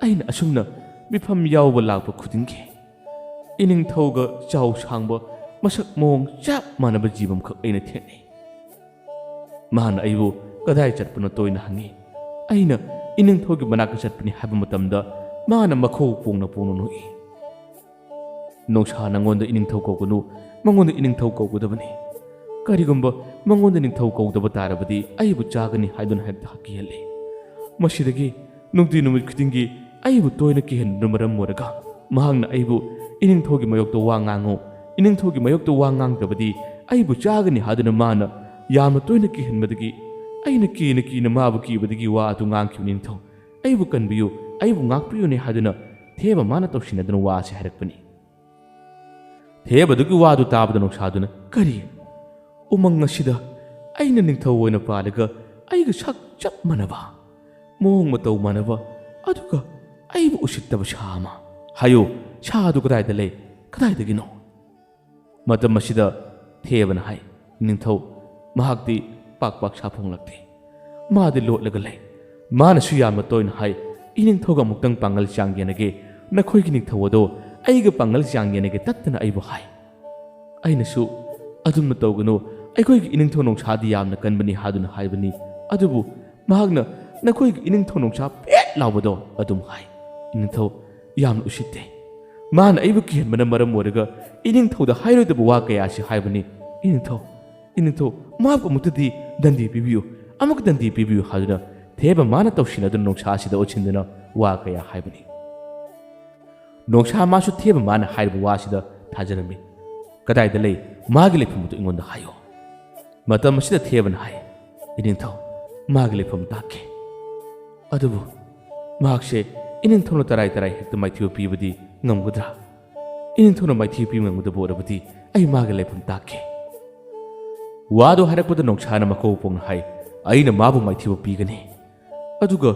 ꯑꯩꯅ ꯑꯁꯨꯝꯅ ꯃꯤꯐꯝ ꯌꯥꯎꯕ ꯂꯥꯛꯄ ꯈꯨꯗꯤꯡꯒꯤ ꯏꯅꯤꯡꯊꯧꯒ ꯆꯥꯎ ꯁꯥꯡꯕ ꯃꯁꯛ ꯃꯑꯣꯡ ꯆꯞ ꯃꯥꯟꯅꯕ ꯖꯤꯕ ꯑꯃꯈꯛ ꯑꯩꯅ ꯊꯦꯡꯅꯩ꯫ ꯃꯥꯅ ꯑꯩꯕꯨ ꯀꯗꯥꯏ ꯆꯠꯄꯅꯣ ꯇꯣꯏꯅ ꯍꯪꯉꯤ꯫ ꯑꯩꯅ ꯏꯅꯤꯡꯊꯧꯒꯤ ꯃꯅꯥꯛꯇ ꯆꯠꯄꯅꯤ ꯍꯥꯏꯕ ꯃꯇꯝꯗ ꯃꯥꯅ ꯃꯈꯧ ꯄꯣꯡꯅ ꯄꯣꯡꯅ ꯅꯣꯛꯏ꯫ ꯅꯣꯡꯁꯥ ꯅꯉꯣꯟꯗ ꯏꯅꯤꯡꯊꯧ ꯀꯧꯒꯅꯨ, ꯃꯉꯣꯟꯗ ꯏꯅꯤꯡꯊꯧ ꯀꯧꯒꯗꯕꯅꯤ꯫ ꯀꯔꯤꯒꯨꯝꯕ ꯃꯉꯣꯟꯗ ꯅꯤꯡꯊꯧ ꯀꯧꯗꯕ ꯇꯥꯔꯕꯗꯤ ꯑꯩꯕꯨ ꯆꯥꯒꯅꯤ ꯍꯥꯏꯗꯨꯅ ꯍꯦꯛꯇ ꯀꯤꯍꯜꯂꯤ꯫ ꯃꯁꯤꯗꯒꯤ ꯅꯨꯡꯇꯤ ꯅꯨꯃꯤꯠ ꯈꯨꯗꯤꯡꯒꯤ ꯑꯩꯕꯨ ꯇꯣꯏꯅ ꯀꯤꯍꯟꯕꯅ ꯃꯔꯝ ꯑꯣꯏꯔꯒ ꯃꯍꯥꯛꯅ ꯑꯩꯕꯨ ꯏꯅꯤꯡꯊꯧꯒꯤ ꯃꯥꯌꯣꯛꯇ ꯋꯥ ꯉꯥꯡꯉꯨ, ꯏꯅꯤꯡꯊꯧꯒꯤ ꯃꯥꯌꯣꯛꯇ ꯋꯥ ꯉꯥꯡꯗ꯭ꯔꯕꯗꯤ ꯑꯩꯕꯨ ꯆꯥꯒꯅꯤ ꯍꯥꯏꯗꯨꯅ ꯃꯥꯅ ꯌꯥꯝꯅ ꯇꯣꯏꯅ ꯀꯤꯍꯟꯕꯗꯒꯤ ꯑꯩꯅ ꯀꯤꯅ ꯀꯤꯅ ꯃꯥꯕꯨ ꯀꯤꯕꯗꯒꯤ ꯋꯥ ꯑꯗꯨ ꯉꯥꯡꯈꯤꯕꯅꯤ꯫ "ꯏꯅꯤꯡꯊꯧ, ꯑꯩꯕꯨ ꯀꯟꯕꯤꯌꯨ, ꯑꯩꯕꯨ ꯉꯥꯛꯄꯤꯌꯨꯅꯦ" ꯍꯥꯏꯗꯨꯅ ꯊꯦꯕ ꯃꯥꯅ ꯇꯧꯁꯤꯟꯅꯗꯨꯅ ꯋꯥ ꯑꯁꯤ ꯍꯥꯏꯔꯛꯄꯅꯤ꯫ ꯊꯦꯕꯗꯨꯒꯤ ꯋꯥꯗꯨ ꯇꯥꯕꯗ ꯅꯣꯡꯁꯥꯗꯨꯅ, "ꯀꯔꯤ? ꯎꯃꯪ ꯑꯁꯤꯗ ꯑꯩꯅ ꯅꯤꯡꯊꯧ ꯑꯣꯏꯅ ꯄꯥꯜꯂꯒ ꯑꯩꯒ ꯁꯛ ꯆꯞ ꯃꯥꯟꯅꯕ, ꯃꯑꯣꯡ ꯃꯇꯧ ꯃꯥꯟꯅꯕ, ꯑꯗꯨꯒ ꯑꯩꯕꯨ ꯎꯁꯤꯠꯇꯕ ꯁꯥ ꯑꯃ? ꯍꯥꯏꯌꯨ, ꯁꯥ ꯑꯗꯨ ꯀꯗꯥꯏꯗ ꯂꯩ? ꯀꯗꯥꯏꯗꯒꯤꯅꯣ?" ꯃꯇꯝ ꯑꯁꯤꯗ ꯊꯦꯕꯅ ꯍꯥꯏ, "ꯅꯤꯡꯊꯧ, ꯃꯍꯥꯛꯇꯤ ꯄꯥꯛ ꯄꯥꯛ ꯁꯥꯐꯣꯡꯂꯛꯇꯦ꯫ ꯃꯥꯗꯤ ꯂꯣꯠꯂꯒ ꯂꯩ꯫ ꯃꯥꯅꯁꯨ ꯌꯥꯝꯅ ꯇꯣꯏꯅ ꯍꯥꯏ, 'ꯏꯅꯤꯡꯊꯧꯒ ꯑꯃꯨꯛꯇꯪ ꯄꯥꯡꯒꯜ ꯆꯥꯡ ꯌꯦꯟꯅꯒꯦ꯫ ꯅꯈꯣꯏꯒꯤ ꯅꯤꯡꯊꯧ ꯑꯗꯣ ꯑꯩꯒ ꯄꯥꯡꯒꯜ ꯆꯥꯡ ꯌꯦꯟꯅꯒꯦ' ꯇꯠꯇꯅ ꯑꯩꯕꯨ ꯍꯥꯏ꯫ ꯑꯩꯅꯁꯨ, "ꯑꯗꯨꯝꯅ ꯇꯧꯒꯅꯨ, ꯑꯩꯈꯣꯏꯒꯤ ꯏꯅꯤꯡꯊꯧ ꯅꯣꯡꯁꯥꯗꯤ ꯌꯥꯝꯅ ꯀꯟꯕꯅꯤ" ꯍꯥꯏꯗꯨꯅ ꯍꯥꯏꯕꯅꯤ꯫ ꯑꯗꯨꯕꯨ ꯃꯍꯥꯛꯅ, "ꯅꯈꯣꯏꯒꯤ ꯏꯅꯤꯡꯊꯧ ꯅꯣꯡꯁꯥ ꯄꯦꯠ ꯂꯥꯎꯕꯗꯣ" ꯑꯗꯨꯝ ꯍꯥꯏ꯫ ꯏꯅꯤꯡꯊꯧ ꯌꯥꯝꯅ ꯎꯁꯤꯠꯇꯦ꯫ ꯃꯥꯅ ꯑꯩꯕꯨ ꯀꯤꯍꯟꯕꯅ ꯃꯔꯝ ꯑꯣꯏꯔꯒ ꯏꯅꯤꯡꯊꯧꯗ ꯍꯥꯏꯔꯣꯏꯗꯕ ꯋꯥ ꯀꯌꯥꯁꯤ ꯍꯥꯏꯕꯅꯤ꯫ "ꯏꯅꯤꯡꯊꯧ, ꯏꯅꯤꯡꯊꯧ, ꯃꯍꯥꯛꯄꯨ ꯑꯃꯨꯛꯇꯗꯤ ꯗꯟꯗꯤ ꯄꯤꯕꯤꯌꯨ, ꯑꯃꯨꯛ ꯗꯟꯗꯤ ꯄꯤꯕꯤꯌꯨ" ꯍꯥꯏꯗꯨꯅ ꯊꯦꯕ ꯃꯥꯅ ꯇꯧꯁꯤꯟꯅꯗꯨꯅ ꯅꯣꯡꯁꯥ ꯑꯁꯤꯗ ꯑꯣꯠꯁꯤꯟꯗꯨꯅ ꯋꯥ ꯀꯌꯥ ꯍꯥꯏꯕꯅꯤ꯫ ꯅꯣꯡꯁꯥ ꯃꯥꯁꯨ ꯊꯦꯕ ꯃꯥꯅ ꯍꯥꯏꯔꯤꯕ ꯋꯥꯁꯤꯗ ꯊꯥꯖꯔꯝꯃꯤ꯫ "ꯀꯗꯥꯏꯗ ꯂꯩ? ꯃꯥꯒꯤ ꯂꯩꯐꯝ ꯑꯗꯨ ꯑꯩꯉꯣꯟꯗ ꯍꯥꯏꯌꯣ"꯫ ꯃꯇꯝ ꯑꯁꯤꯗ ꯊꯦꯕꯅ ꯍꯥꯏ, "ꯏꯅꯤꯡꯊꯧ, ꯃꯥꯒꯤ ꯂꯩꯐꯝ ꯇꯥꯛꯀꯦ꯫ ꯑꯗꯨꯕꯨ ꯃꯍꯥꯛꯁꯦ ꯏꯅꯤꯡꯊꯧꯅ ꯇꯔꯥꯏ ꯇꯔꯥꯏ ꯍꯦꯛꯇ ꯃꯥꯏꯊꯤꯕ ꯄꯤꯕꯗꯤ ꯉꯝꯒꯗ꯭ꯔꯥ? ꯏꯅꯤꯡꯊꯧꯅ ꯃꯥꯏꯊꯤꯕ ꯄꯤꯕ ꯉꯝꯒꯗꯕ ꯑꯣꯏꯔꯕꯗꯤ ꯑꯩ ꯃꯥꯒꯤ ꯂꯩꯐꯝ ꯇꯥꯛꯀꯦ"꯫ ꯋꯥꯗꯨ ꯍꯥꯏꯔꯛꯄꯗ ꯅꯣꯡꯁꯥꯅ ꯃꯀꯣꯛ ꯄꯣꯡꯅ ꯍꯥꯏ, "ꯑꯩꯅ ꯃꯥꯕꯨ ꯃꯥꯏꯊꯤꯕ ꯄꯤꯒꯅꯤ꯫ ꯑꯗꯨꯒ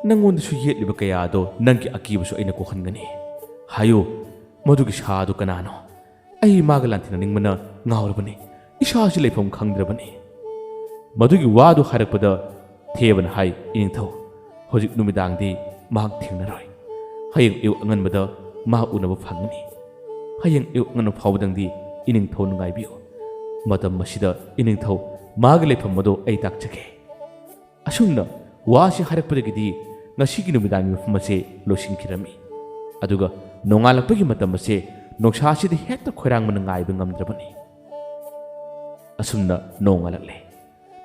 ꯅꯪꯉꯣꯟꯗꯁꯨ ꯌꯦꯠꯂꯤꯕ ꯀꯌꯥ ꯑꯗꯣ ꯅꯪꯒꯤ ꯑꯀꯤꯕꯁꯨ ꯑꯩꯅ ꯀꯣꯛꯍꯟꯒꯅꯤ꯫ ꯍꯥꯏꯌꯨ, ꯃꯗꯨꯒꯤ ꯁꯥ ꯑꯗꯨ ꯀꯅꯥꯅꯣ? ꯑꯩ ꯃꯥꯒ ꯂꯥꯟꯊꯦꯡꯅꯅꯤꯡꯕꯅ ꯉꯥꯎꯔꯕꯅꯤ꯫ ꯏꯁꯥꯁꯤ ꯂꯩꯐꯝ ꯈꯪꯗ꯭ꯔꯕꯅꯤ"꯫ ꯃꯗꯨꯒꯤ ꯋꯥꯗꯨ ꯍꯥꯏꯔꯛꯄꯗ ꯊꯦꯕꯅ ꯍꯥꯏ, "ꯏꯅꯤꯡꯊꯧ, ꯍꯧꯖꯤꯛ ꯅꯨꯃꯤꯗꯥꯡꯗꯤ ꯃꯍꯥꯛ ꯊꯦꯡꯅꯔꯣꯏ꯫ ꯍꯌꯦꯡ ꯑꯌꯨꯛ ꯑꯉꯟꯕꯗ ꯃꯥ ꯎꯅꯕ ꯐꯪꯒꯅꯤ꯫ ꯍꯌꯦꯡ ꯑꯌꯨꯛ ꯑꯉꯟꯕ ꯐꯥꯎꯕꯗꯪꯗꯤ ꯏꯅꯤꯡꯊꯧ ꯅꯨꯡꯉꯥꯏꯕꯤꯌꯨ꯫ ꯃꯇꯝ ꯑꯁꯤꯗ ꯏꯅꯤꯡꯊꯧ ꯃꯥꯒꯤ ꯂꯩꯐꯝ ꯑꯗꯨ ꯑꯩ ꯇꯥꯛꯆꯒꯦ"꯫ ꯑꯁꯨꯝꯅ ꯋꯥꯁꯤ ꯍꯥꯏꯔꯛꯄꯗꯒꯤꯗꯤ ꯉꯁꯤꯒꯤ ꯅꯨꯃꯤꯗꯥꯡꯒꯤ ꯃꯐꯝ ꯑꯁꯦ ꯂꯣꯏꯁꯤꯟꯈꯤꯔꯝꯃꯤ꯫ ꯑꯗꯨꯒ ꯅꯣꯡꯉꯥꯜꯂꯛꯄꯒꯤ ꯃꯇꯝ ꯑꯁꯦ ꯅꯣꯡꯁꯥꯁꯤꯗꯤ ꯍꯦꯛꯇ ꯈꯣꯏꯔꯥꯡꯕꯅ ꯉꯥꯏꯕ ꯉꯝꯗ꯭ꯔꯕꯅꯤ꯫ ꯑꯁꯨꯝꯅ ꯅꯣꯡꯉꯥꯜꯂꯛꯂꯦ꯫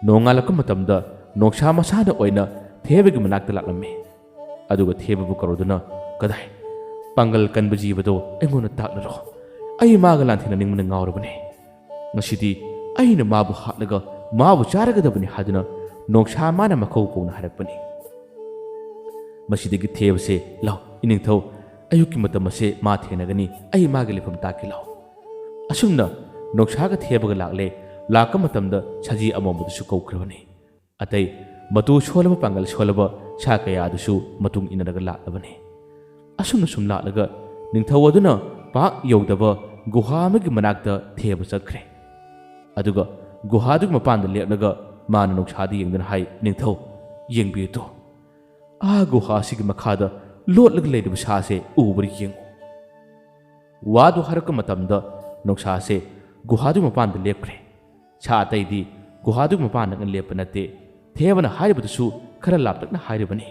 ꯅꯣꯡꯉꯥꯜꯂꯛꯄ ꯃꯇꯝꯗ ꯅꯣꯡꯁꯥ ꯃꯁꯥꯅ ꯑꯣꯏꯅ ꯊꯦꯕꯒꯤ ꯃꯅꯥꯛꯇ ꯂꯥꯛꯂꯝꯃꯤ꯫ ꯑꯗꯨꯒ ꯊꯦꯕꯕꯨ ꯀꯧꯔꯗꯨꯅ, "ꯀꯗꯥꯏ? ꯄꯥꯡꯒꯜ ꯀꯟꯕ ꯖꯤꯕꯗꯣ ꯑꯩꯉꯣꯟꯗ ꯇꯥꯛꯂꯔꯣ꯫ ꯑꯩ ꯃꯥꯒ ꯂꯥꯟꯊꯦꯡꯅꯅꯤꯡꯕꯅ ꯉꯥꯎꯔꯕꯅꯦ꯫ ꯉꯁꯤꯗꯤ ꯑꯩꯅ ꯃꯥꯕꯨ ꯍꯥꯠꯂꯒ ꯃꯥꯕꯨ ꯆꯥꯔꯒꯗꯕꯅꯤ" ꯍꯥꯏꯗꯨꯅ ꯅꯣꯡꯁꯥ ꯃꯥꯅ ꯃꯀꯧ ꯀꯧꯅ ꯍꯥꯏꯔꯛꯄꯅꯤ꯫ ꯃꯁꯤꯗꯒꯤ ꯊꯦꯕꯁꯦ, "ꯂꯥꯎ, ꯏꯅꯤꯡꯊꯧ, ꯑꯌꯨꯛꯀꯤ ꯃꯇꯝ ꯑꯁꯦ ꯃꯥ ꯊꯦꯡꯅꯒꯅꯤ, ꯑꯩ ꯃꯥꯒꯤ ꯂꯩꯐꯝ ꯇꯥꯛꯀꯦ ꯂꯥꯎ"꯫ ꯑꯁꯨꯝꯅ ꯅꯣꯡꯁꯥꯒ ꯊꯦꯕꯒ ꯂꯥꯛꯂꯦ꯫ ꯂꯥꯛꯄ ꯃꯇꯝꯗ ꯁꯖꯤ ꯑꯃꯣꯝꯕꯗꯨꯁꯨ ꯀꯧꯈ꯭ꯔꯕꯅꯤ꯫ ꯑꯇꯩ ꯃꯇꯨ ꯁꯣꯜꯂꯕ ꯄꯥꯡꯒꯜ ꯁꯣꯜꯂꯕ ꯁꯥ ꯀꯌꯥ ꯑꯗꯨꯁꯨ ꯃꯇꯨꯡ ꯏꯟꯅꯔꯒ ꯂꯥꯛꯂꯕꯅꯤ꯫ ꯑꯁꯨꯝꯅ ꯁꯨꯝ ꯂꯥꯛꯂꯒ ꯅꯤꯡꯊꯧ ꯑꯗꯨꯅ ꯄꯥꯛ ꯌꯧꯗꯕ ꯒꯨꯍꯥ ꯑꯃꯒꯤ ꯃꯅꯥꯛꯇ ꯊꯦꯕ ꯆꯠꯈ꯭ꯔꯦ꯫ ꯑꯗꯨꯒ ꯒꯨꯍꯥꯗꯨꯒꯤ ꯃꯄꯥꯟꯗ ꯂꯦꯞꯂꯒ ꯃꯥꯅ ꯅꯣꯡꯁꯥꯗ ꯌꯦꯡꯗꯨꯅ ꯍꯥꯏ, "ꯅꯤꯡꯊꯧ, ꯌꯦꯡꯕꯤꯌꯨ ꯇꯨ꯫ ꯑꯥ ꯒꯨꯍꯥ ꯑꯁꯤꯒꯤ ꯃꯈꯥꯗ ꯂꯣꯠꯂꯒ ꯂꯩꯔꯤꯕ ꯁꯥꯁꯦ ꯎꯕ꯭ꯔꯥ ꯌꯦꯡꯉꯨ"꯫ ꯋꯥꯗꯨ ꯍꯥꯏꯔꯛꯄ ꯃꯇꯝꯗ ꯅꯣꯡꯁꯥꯁꯦ ꯒꯨꯍꯥꯗꯨꯒꯤ ꯃꯄꯥꯟꯗ ꯂꯦꯞꯈ꯭ꯔꯦ꯫ ꯁꯥ ꯑꯇꯩꯗꯤ ꯒꯨꯍꯥꯗꯨꯒꯤ ꯃꯄꯥꯟꯗ ꯂꯦꯞꯄ ꯅꯠꯇꯦ꯫ ꯊꯦꯕꯅ ꯍꯥꯏꯔꯤꯕꯗꯨꯁꯨ ꯈꯔ ꯂꯥꯞꯇꯛꯅ ꯍꯥꯏꯔꯤꯕꯅꯤ꯫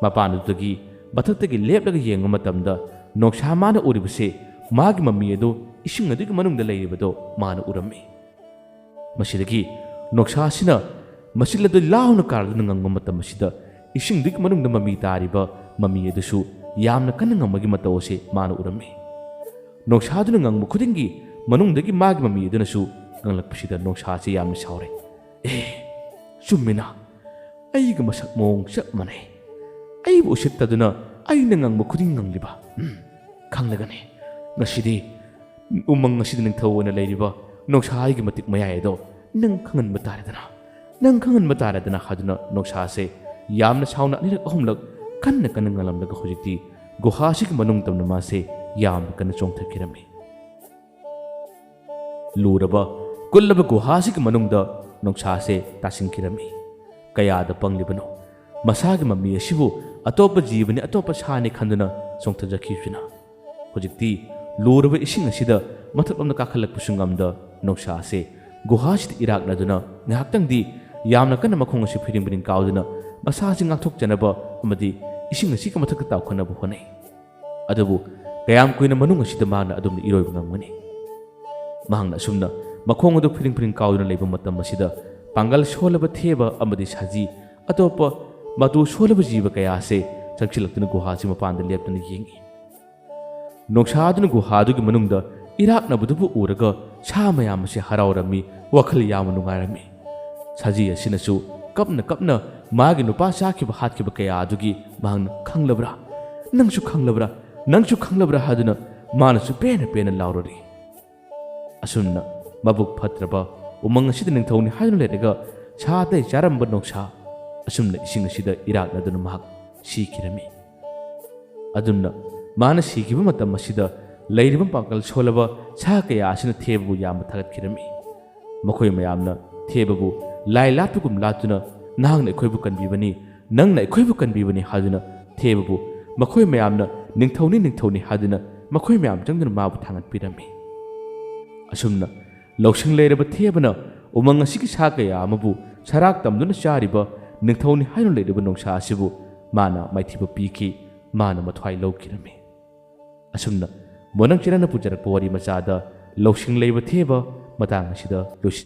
ꯃꯄꯥꯟꯗꯨꯗꯒꯤ ꯃꯊꯛꯇꯒꯤ ꯂꯦꯞꯂꯒ ꯌꯦꯡꯕ ꯃꯇꯝꯗ ꯅꯣꯛꯁꯥ ꯃꯥꯅ ꯎꯔꯤꯕꯁꯦ ꯃꯥꯒꯤ ꯃꯃꯤ ꯑꯗꯨ ꯏꯁꯤꯡ ꯑꯗꯨꯒꯤ ꯃꯅꯨꯡꯗ ꯂꯩꯔꯤꯕꯗꯣ ꯃꯥꯅ ꯎꯔꯝꯃꯤ꯫ ꯃꯁꯤꯗꯒꯤ ꯅꯣꯛꯁꯥ ꯑꯁꯤꯅ ꯃꯆꯤꯜ ꯑꯗꯨ ꯂꯥꯎꯅ ꯀꯥꯔꯗꯨꯅ ꯉꯪꯕ ꯃꯇꯝ ꯑꯁꯤꯗ ꯏꯁꯤꯡꯗꯨꯒꯤ ꯃꯅꯨꯡꯗ ꯃꯃꯤ ꯇꯥꯔꯤꯕ ꯃꯃꯤ ꯑꯗꯨꯁꯨ ꯌꯥꯝꯅ ꯀꯟꯅ ꯉꯪꯕꯒꯤ ꯃꯇꯧ ꯑꯁꯤ ꯃꯥꯅ ꯎꯔꯝꯃꯤ꯫ ꯅꯣꯛꯁꯥꯗꯨꯅ ꯉꯪꯕ ꯈꯨꯗꯤꯡꯒꯤ ꯃꯅꯨꯡꯗꯒꯤ ꯃꯥꯒꯤ ꯃꯃꯤ ꯑꯗꯨꯅꯁꯨ ꯉꯪꯂꯛꯄꯁꯤꯗ ꯅꯣꯛꯁꯥꯁꯤ ꯌꯥꯝꯅ ꯁꯥꯎꯔꯦ꯫ "ꯑꯦ, ꯆꯨꯝꯃꯤꯅ, ꯑꯩꯒ ꯃꯁꯛ ꯃꯑꯣꯡ ꯆꯞ ꯃꯥꯟꯅꯩ꯫ ꯑꯩꯕꯨ ꯎꯁꯤꯠꯇꯗꯨꯅ ꯑꯩꯅ ꯉꯪꯕ ꯈꯨꯗꯤꯡ ꯉꯪꯂꯤꯕ꯫ ꯎꯝ, ꯈꯪꯂꯒꯅꯤ꯫ ꯉꯁꯤꯗꯤ ꯎꯃꯪ ꯑꯁꯤꯗ ꯅꯤꯡꯊꯧ ꯑꯣꯏꯅ ꯂꯩꯔꯤꯕ ꯅꯣꯛꯁꯥ ꯑꯩꯒꯤ ꯃꯇꯤꯛ ꯃꯌꯥꯏ ꯑꯗꯣ ꯅꯪ ꯈꯪꯍꯟꯕ ꯇꯥꯔꯦꯗꯅ, ꯅꯪ ꯈꯪꯍꯟꯕ ꯇꯥꯔꯦꯗꯅ" ꯍꯥꯏꯗꯨꯅ ꯅꯣꯛꯁꯥꯁꯦ ꯌꯥꯝꯅ ꯁꯥꯎꯅ ꯑꯅꯤꯔꯛ ꯑꯍꯨꯝꯂꯛ ꯀꯟꯅ ꯀꯟꯅ ꯉꯪꯂꯝꯂꯒ ꯍꯧꯖꯤꯛꯇꯤ ꯒꯨꯍꯥꯁꯤꯒꯤ ꯃꯅꯨꯡ ꯇꯝꯅ ꯃꯥꯁꯦ ꯌꯥꯝꯅ ꯀꯟꯅ ꯆꯣꯡꯊꯈꯤꯔꯝꯃꯤ꯫ ꯂꯨꯔꯕ, ꯀꯨꯜꯂꯕ ꯒꯨꯍꯥꯁꯤꯒꯤ ꯃꯅꯨꯡꯗ ꯅꯣꯛꯁꯥꯁꯦ ꯇꯥꯁꯤꯟꯈꯤꯔꯝꯃꯤ꯫ ꯀꯌꯥꯗ ꯄꯪꯂꯤꯕꯅꯣ! ꯃꯁꯥꯒꯤ ꯃꯃꯤ ꯑꯁꯤꯕꯨ ꯑꯇꯣꯞꯄ ꯖꯤꯕꯅꯤ, ꯑꯇꯣꯞꯄ ꯁꯥꯅꯤ ꯈꯟꯗꯨꯅ ꯆꯣꯡꯊꯖꯈꯤꯕꯁꯤꯅ꯫ ꯍꯧꯖꯤꯛꯇꯤ ꯂꯨꯔꯕ ꯏꯁꯤꯡ ꯑꯁꯤꯗ ꯃꯊꯛꯂꯣꯝꯗ ꯀꯥꯈꯠꯂꯛꯄꯁꯨ ꯉꯝꯗ ꯅꯣꯛꯁꯥ ꯑꯁꯤ ꯒꯨꯍꯥꯁꯤꯗ ꯏꯔꯥꯛꯅꯗꯨꯅ ꯉꯥꯏꯍꯥꯛꯇꯪꯗꯤ ꯌꯥꯝꯅ ꯀꯟꯅ ꯃꯈꯣꯡ ꯑꯁꯤ ꯐꯤꯔꯤꯡ ꯐꯤꯔꯤꯡ ꯀꯥꯎꯗꯨꯅ ꯃꯁꯥꯁꯤ ꯉꯥꯛꯊꯣꯛꯆꯅꯕ ꯑꯃꯗꯤ ꯏꯁꯤꯡ ꯑꯁꯤꯒꯤ ꯃꯊꯛꯇ ꯇꯥꯎꯈꯠꯅꯕ ꯍꯣꯠꯅꯩ꯫ ꯑꯗꯨꯕꯨ ꯀꯌꯥꯝ ꯀꯨꯏꯅ ꯃꯅꯨꯡ ꯑꯁꯤꯗ ꯃꯍꯥꯛꯅ ꯑꯗꯨꯝꯅ ꯏꯔꯣꯏꯕ ꯉꯝꯒꯅꯤ? ꯃꯍꯥꯛꯅ ꯑꯁꯨꯝꯅ ꯃꯈꯣꯡ ꯑꯗꯨ ꯐꯤꯔꯤꯡ ꯐꯤꯔꯤꯡ ꯀꯥꯎꯗꯨꯅ ꯂꯩꯕ ꯃꯇꯝ ꯑꯁꯤꯗ ꯄꯥꯡꯒꯜ ꯁꯣꯜꯂꯕ ꯊꯦꯕ ꯑꯃꯗꯤ ꯁꯖꯤ, ꯑꯇꯣꯞꯄ ꯃꯇꯨ ꯁꯣꯜꯂꯕ ꯖꯤꯕ ꯀꯌꯥ ꯑꯁꯤ ꯆꯪꯁꯤꯜꯂꯛꯇꯨꯅ ꯒꯨꯍꯥꯁꯤ ꯃꯄꯥꯟꯗ ꯂꯦꯞꯇꯨꯅ ꯌꯦꯡꯏ꯫ ꯅꯣꯛꯁꯥꯗꯨꯅ ꯒꯨꯍꯥꯗꯨꯒꯤ ꯃꯅꯨꯡꯗ ꯏꯔꯥꯛꯅꯕꯗꯨꯕꯨ ꯎꯔꯒ ꯁꯥ ꯃꯌꯥꯝ ꯑꯁꯤ ꯍꯔꯥꯎꯔꯝꯃꯤ, ꯋꯥꯈꯜ ꯌꯥꯝꯅ ꯅꯨꯡꯉꯥꯏꯔꯝꯃꯤ꯫ ꯁꯖꯤ ꯑꯁꯤꯅꯁꯨ ꯀꯞꯅ ꯀꯞꯅ ꯃꯥꯒꯤ ꯅꯨꯄꯥ ꯆꯥꯈꯤꯕ ꯍꯥꯠꯈꯤꯕ ꯀꯌꯥ ꯑꯗꯨꯒꯤ ꯃꯍꯥꯛꯅ "ꯈꯪꯂꯕ꯭ꯔꯥ? ꯅꯪꯁꯨ ꯈꯪꯂꯕ꯭ꯔꯥ? ꯅꯪꯁꯨ ꯈꯪꯂꯕ꯭ꯔꯥ?" ꯍꯥꯏꯗꯨꯅ ꯃꯥꯅꯁꯨ ꯄꯦꯟꯅ ꯄꯦꯟꯅ ꯂꯥꯎꯔꯨꯔꯤ꯫ ꯑꯁꯨꯝꯅ ꯃꯕꯨꯛ ꯐꯠꯇ꯭ꯔꯕ ꯎꯃꯪ ꯑꯁꯤꯗ ꯅꯤꯡꯊꯧꯅꯤ ꯍꯥꯏꯗꯨꯅ ꯂꯩꯔꯒ ꯁꯥ ꯑꯇꯩ ꯆꯥꯔꯝꯕ ꯅꯣꯛꯁꯥ ꯑꯁꯨꯝꯅ ꯏꯁꯤꯡ ꯑꯁꯤꯗ ꯏꯔꯥꯛꯅꯗꯨꯅ ꯃꯍꯥꯛ ꯁꯤꯈꯤꯔꯝꯃꯤ꯫ ꯑꯗꯨꯝꯅ ꯃꯥꯅ ꯁꯤꯈꯤꯕ ꯃꯇꯝ ꯑꯁꯤꯗ ꯂꯩꯔꯤꯕ ꯄꯥꯡꯒꯜ ꯁꯣꯜꯂꯕ ꯁꯥ ꯀꯌꯥ ꯑꯁꯤꯅ ꯊꯦꯕꯕꯨ ꯌꯥꯝꯅ ꯊꯥꯒꯠꯈꯤꯔꯝꯃꯤ꯫ ꯃꯈꯣꯏ ꯃꯌꯥꯝꯅ ꯊꯦꯕꯕꯨ ꯂꯥꯏ ꯂꯥꯠꯄꯒꯨꯝ ꯂꯥꯠꯇꯨꯅ, "ꯅꯍꯥꯛꯅ ꯑꯩꯈꯣꯏꯕꯨ ꯀꯟꯕꯤꯕꯅꯤ, ꯅꯪꯅ ꯑꯩꯈꯣꯏꯕꯨ ꯀꯟꯕꯤꯕꯅꯤ" ꯍꯥꯏꯗꯨꯅ ꯊꯦꯕꯕꯨ ꯃꯈꯣꯏ ꯃꯌꯥꯝꯅ "ꯅꯤꯡꯊꯧꯅꯤ, ꯅꯤꯡꯊꯧꯅꯤ" ꯍꯥꯏꯗꯨꯅ ꯃꯈꯣꯏ ꯃꯌꯥꯝ ꯆꯪꯗꯨꯅ ꯃꯥꯕꯨ ꯊꯥꯡꯒꯠꯄꯤꯔꯝꯃꯤ꯫ ꯑꯁꯨꯝꯅ ꯂꯧꯁꯤꯡ ꯂꯩꯔꯕ ꯊꯦꯕꯅ ꯎꯃꯪ ꯑꯁꯤꯒꯤ ꯁꯥ ꯀꯌꯥ ꯑꯃꯕꯨ ꯁꯔꯥꯛ ꯇꯝꯗꯨꯅ ꯆꯥꯔꯤꯕ ꯅꯤꯡꯊꯧꯅꯤ ꯍꯥꯏꯅ ꯂꯩꯔꯤꯕ ꯅꯣꯡꯁꯥ ꯑꯁꯤꯕꯨ ꯃꯥꯅ ꯃꯥꯏꯊꯤꯕ ꯄꯤꯈꯤ꯫ ꯃꯥꯅ ꯃꯊ꯭ꯋꯥꯏ ꯂꯧꯈꯤꯔꯝꯃꯤ꯫ ꯑꯁꯨꯝꯅ ꯃꯣꯅꯪ ꯆꯦꯔꯥꯅ ꯄꯨꯖꯔꯛꯄ ꯋꯥꯔꯤ ꯃꯆꯥꯗ ꯂꯧꯁꯤꯡ ꯂꯩꯕ ꯊꯦꯕ ꯃꯇꯥꯡ ꯑꯁꯤꯗ ꯂꯣꯏꯁꯤꯟ